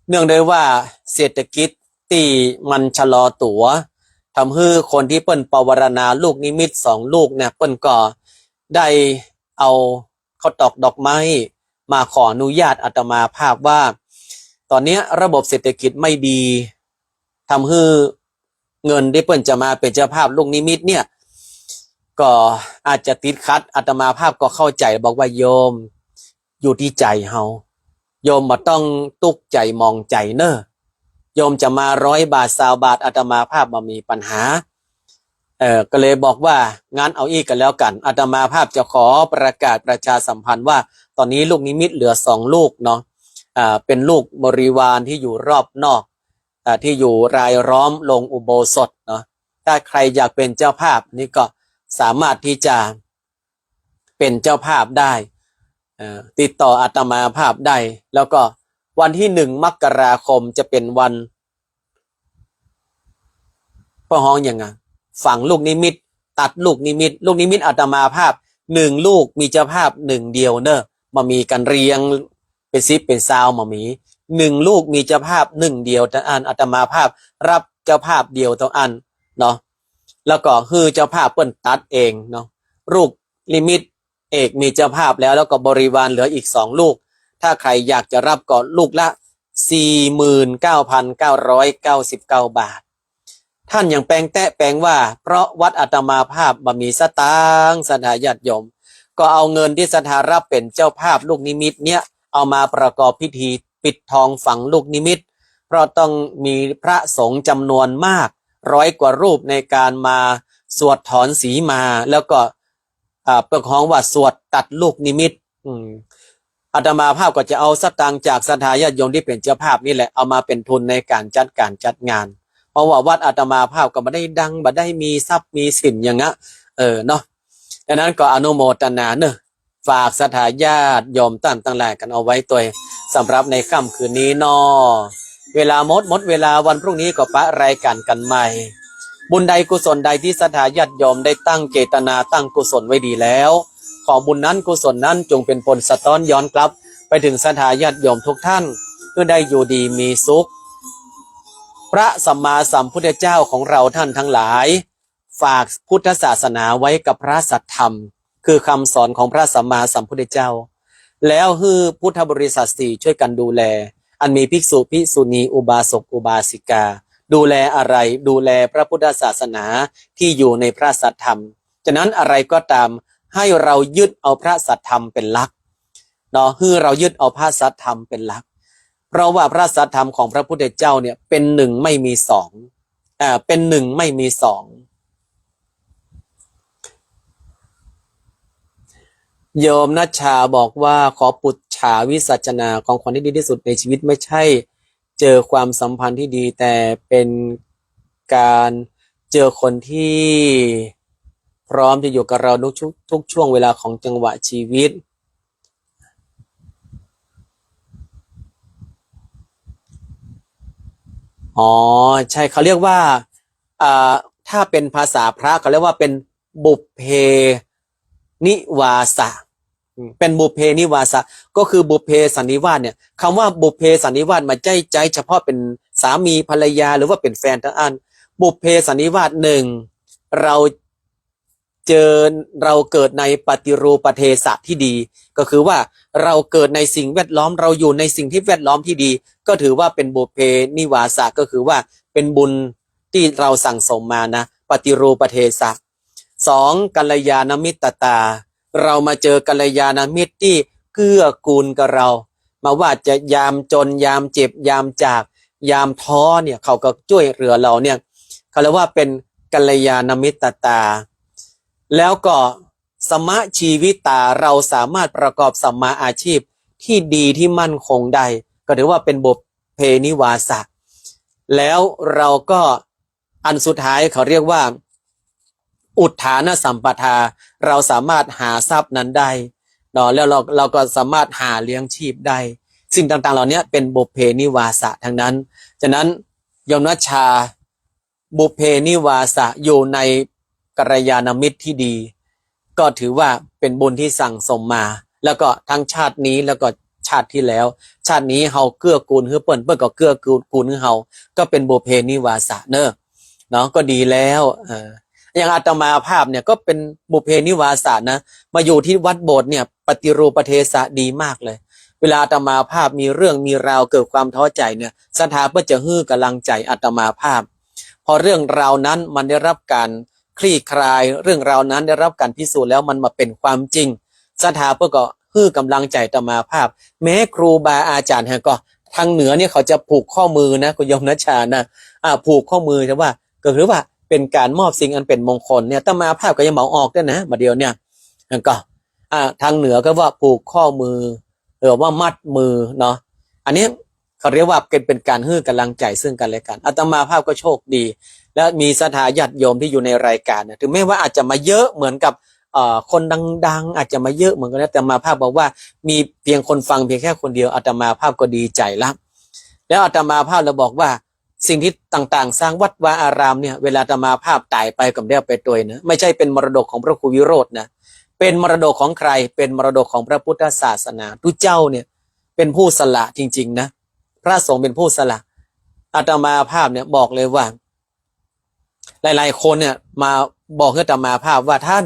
เนื่องด้วยว่าเศรษฐกิจตี้มันชะลอตั๋ว ทำหื้อคนตี้เปิ้นปวารณาลูกนิมิตสองลูกเนี่ย เปิ้นก็ได้เอาข้าวตอกดอกไม้มาขออนุญาตอาตมาภาพว่า ต๋อนเนี้ยระบบเศรษฐกิจไม่ดี ทำหื้อเงินตี้เปิ้นจะมาเป๋นเจ้าภาพลูกนิมิตเนี่ย ก็อาจจะติดขัด อาตมาภาพก็เข้าใจ๋ บอกว่าโยม อยู่ตี้ใจ๋เฮา โยมบ่ต้องตุ๊กใจ๋หมองใจ๋เน่อ โยมจะมาร้อยบาท ซาวบาท อาตมาภาพบ่มีปัญหา เอ่อ ก็เลยบอกว่า งั้นเอาอี้ก็แล้วกั๋น อาตมาภาพจะขอประกาศประชาสัมพันธ์ว่า ต๋อนนี้ลูกนิมิตเหลือสองลูกเนาะ อ่า เป๋นลูกบริวารที่อยู่รอบนอก อ่า ที่อยู่รายล้อมโรงอุโบสถเนาะ ถ้าใครอยากเป๋นเจ้าภาพนี่ก็สามารถตี้จะ เป๋นเจ้าภาพได้ เอ่อ ติดต่ออาตมาภาพได้ แล้วก็วันตี้หนึ่งมกราคมจะเป๋นวัน เปิ้นฮ้องหยังอะ ฝังลูกนิมิต ตัดลูกนิมิต ลูกนิมิตอาตมาภาพหนึ่งลูกมีเจ้าภาพหนึ่งเดียวเน่อ บ่มีก๋านเรียงเป๋นสิบเป๋นซาว บ่มี หนึ่งลูกมีเจ้าภาพหนึ่งเดียวเต้าอั้น อาตมาภาพฮับเจ้าภาพเดียวเต้าอั้นเนาะ แล้วก็หื้อเจ้าภาพเปิ้นตัดเองเนาะ ลูกนิมิตเอกมีเจ้าภาพแล้ว แล้วก็บริวารเหลืออีกสองลูก ถ้าใครอยากจะฮับก็ลูกละสี่หมื่นเก้าพันเก้าร้อยเก้าสิบเก้าบาท ท่านยังแปงแต๊แปงว่า เพราะวัดอาตมาภาพบ่มีสตางค์ ศรัทธาญาติโยม ก็เอาเงินตี้ศรัทธาฮับเป๋นเจ้าภาพลูกนิมิตเนี่ย เอามาประกอบพิธีปิดทองฝังลูกนิมิต เพราะต้องมีพระสงฆ์จ๋ำนวนมาก ร้อยกว่ารูปในก๋านมาสวดถอนสีมา แล้วก็ อ่า เปิ้นฮ้องว่าสวดตัดลูกนิมิต อืม อาตมาภาพก็จะเอาสตางค์จากศรัทธาญาติโยมตี้เป๋นเจ้าภาพนี่แหละ เอามาเป๋นทุนในก๋านจัดก๋านจัดงาน เพราะว่าวัดอาตมาภาพก็บ่ได้ดัง บ่ได้มีทรัพย์มีสินหยังอะ เออ เนาะ ดังนั้นก็อนุโมทนาเน่อ ฝากศรัทธาญาติโยมต้านตังหลายกั๋นเอาไว้ตวย สำหรับในค่ำคืนนี้เนาะ เวลาหมด หมดเวลา วันพรุ่งนี้ก็ปะรายก๋านกั๋นใหม่ บุญใดกุศลใดตี้ศรัทธาญาติโยมได้ตั้งเจตนาตั้งกุศลไว้ดีแล้ว ขอบุญนั้นกุศลนั้นจงเป๋นผลสะท้อนย้อนกลับไปเถิงศรัทธาญาติโยมทุกท่าน หื้อได้อยู่ดีมีสุข พระสัมมาสัมพุทธเจ้าของเราท่านทั้งหลาย ฝากพุทธศาสนาไว้กับพระสัทธรรม คือคำสอนของพระสัมมาสัมพุทธเจ้า แล้วหื้อพุทธบริษัทสี่ช่วยกันดูแล อันมีภิกษุภิกษุณี อุบาสกอุบาสิกา ดูแลอะไร ดูแลพระพุทธศาสนาที่อยู่ในพระสัทธรรม ฉะนั้นอะไรก็ตาม ให้เรายึดเอาพระสัทธรรมเป็นหลักเนาะ หื้อเรายึดเอาพระสัทธรรมเป็นหลัก เพราะว่าพระสัทธรรมของพระพุทธเจ้าเนี่ย เป็นหนึ่งไม่มีสอง อ่า เป็นหนึ่งไม่มีสอง โยมนัชชาบอกว่า ขอปุจฉาวิสัชนา ของขวัญที่ดีที่สุดในชีวิตไม่ใช่เจอความสัมพันธ์ที่ดี แต่เป็นการเจอคนที่พร้อมจะอยู่กับเราทุกช่วง ทุกช่วงเวลาของจังหวะชีวิต อ๋อ ใช่ เขาเรียกว่า อ่า ถ้าเป็นภาษาพระเขาเรียกว่าเป็นบุพเพนิวาสะ อืม เป็นบุพเพนิวาสะ ก็คือบุพเพสันนิวาสเนี่ย คำว่าบุพเพสันนิวาสมันใจ๊ใจ๊เฉพาะเป็นสามีภรรยาหรือว่าเป็นแฟนเต้าอั้น บุพเพสันนิวาส หนึ่ง เรา เจอ เราเกิดในปฏิรูปเทศะที่ดี ก็คือว่าเราเกิดในสิ่งแวดล้อม เราอยู่ในสิ่งที่แวดล้อมที่ดี ก็ถือว่าเป็นบุพเพนิวาสะ ก็คือว่าเป็นบุญที่เราสั่งสมมานะ ปฏิรูปเทศะ สอง กัลยาณมิตรตา เรามาเจอกัลยาณมิตรที่เกื้อกูลกับเรา มาว่าจะยามจน ยามเจ็บ ยามจาก ยามท้อเนี่ย เขาก็ช่วยเหลือเราเนี่ย เขาเรียกว่าเป็นกัลยาณมิตรตา แล้วก็สมะชีวิตา เราสามารถประกอบสัมมาอาชีพที่ดีที่มั่นคงได้ ก็ถือว่าเป็นบุพเพนิวาสะ แล้วเราก็ อันสุดท้ายเขาเรียกว่า อุทธานสัมปทา เราสามารถหาทรัพย์นั้นได้เนาะ แล้วเรา เราก็สามารถหาเลี้ยงชีพได้ สิ่งต่างๆ เหล่านี้เป็นบุพเพนิวาสะทั้งนั้น ฉะนั้นโยมนัชชา บุพเพนิวาสะอยู่ในกัลยาณมิตรที่ดี ก็ถือว่าเป็นบุญที่สั่งสมมา แล้วก็ทั้งชาตินี้แล้วก็ชาติที่แล้ว ชาตินี้เฮาเกื้อกูลหื้อเปิ้น เปิ้นก็เกื้อกูลหื้อเฮา ก็เป็นบุพเพนิวาสะเน่อ เนาะ ก็ดีแล้ว เออ อย่างอาตมาภาพเนี่ยก็เป็นบุพเพนิวาสะนะ มาอยู่ที่วัดโบสถ์เนี่ย ปฏิรูปเทศะดีมากเลย เวลาอาตมาภาพมีเรื่องมีราวเกิดความท้อใจเนี่ย ศรัทธาเปิ้นจะหื้อกำลังใจอาตมาภาพ พอเรื่องราวนั้นมันได้รับการคลี่คลาย เรื่องราวนั้นได้รับการพิสูจน์แล้วมันมาเป็นความจริง ศรัทธาเปิ้นก็หื้อกำลังใจอาตมาภาพ แม้ครูบาอาจารย์แหงก็ ทางเหนือเนี่ยเขาจะผูกข้อมือนะ คุณโยมนัชชานะ อ่า ผูกข้อมือ แต่ว่าก็คือว่าเป็นการมอบสิ่งอันเป็นมงคลเนี่ย อาตมาภาพก็ยังเหมาออกด้วยนะ บ่าเดี่ยวเนี่ย แล้วก็ อ่า ทางเหนือก็ว่าผูกข้อมือ หรือว่ามัดมือเนาะ อันนี้เขาเรียกว่าเป็น เป็นการหื้อกำลังใจซึ่งกันและกัน อาตมาภาพก็โชคดี และมีศรัทธาญาติโยมที่อยู่ในรายการเนี่ย ถึงแม้ว่าอาจจะมาเยอะเหมือนกับ เอ่อ คนดังๆ อาจจะมาเยอะเหมือนกันนะ อาตมาภาพบอกว่ามีเพียงคนฟังเพียงแค่คนเดียว อาตมาภาพก็ดีใจละ แล้วอาตมาภาพเลยบอกว่า สิ่งที่ต่างๆ สร้างวัดวาอารามเนี่ย เวลาอาตมาภาพต๋ายไปก็บ่ได้เอาไปตวยนะ ไม่ใช่เป็นมรดกของพระครูวิโรจน์นะ เป็นมรดกของใคร เป็นมรดกของพระพุทธศาสนา ตุ๊เจ้าเนี่ยเป็นผู้สละจริงๆ นะ พระสงฆ์เป็นผู้สละ อาตมาภาพเนี่ยบอกเลยว่า หลายๆ คนเนี่ยมาบอกหื้ออาตมาภาพว่า ท่าน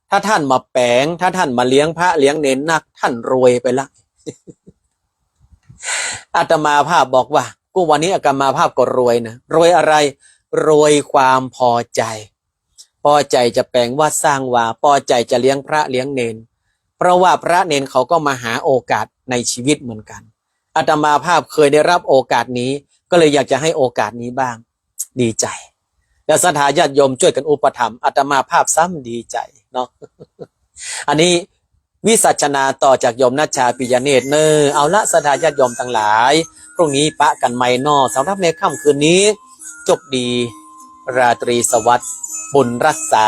ถ้าท่านมาแป๋ง ถ้าท่านมาเลี้ยงพระเลี้ยงเณรนัก ท่านรวยไปละ อาตมาภาพบอกว่า กู้วันนี้อาตมาภาพก็รวยนะ รวยอะไร รวยความพอใจ พอใจจะแป๋งวัดสร้างวา พอใจจะเลี้ยงพระเลี้ยงเณร เพราะว่าพระเณรเขาก็มาหาโอกาสในชีวิตเหมือนกัน อาตมาภาพเคยได้รับโอกาสนี้ ก็เลยอยากจะให้โอกาสนี้บ้าง ดีใจ แล้วศรัทธาญาติโยมช่วยกันอุปถัมภ์ อาตมาภาพซ้ำดีใจเนาะ อันนี้วิสัชนาต่อจากโยมนัชชา ปิยเนตรเน่อ เอาละ ศรัทธาญาติโยมตังหลาย พรุ่งนี้ปะกั๋นใหม่เนาะ สำหรับในค่ำคืนนี้ จบดี ราตรีสวัสดิ์ บุญรักษา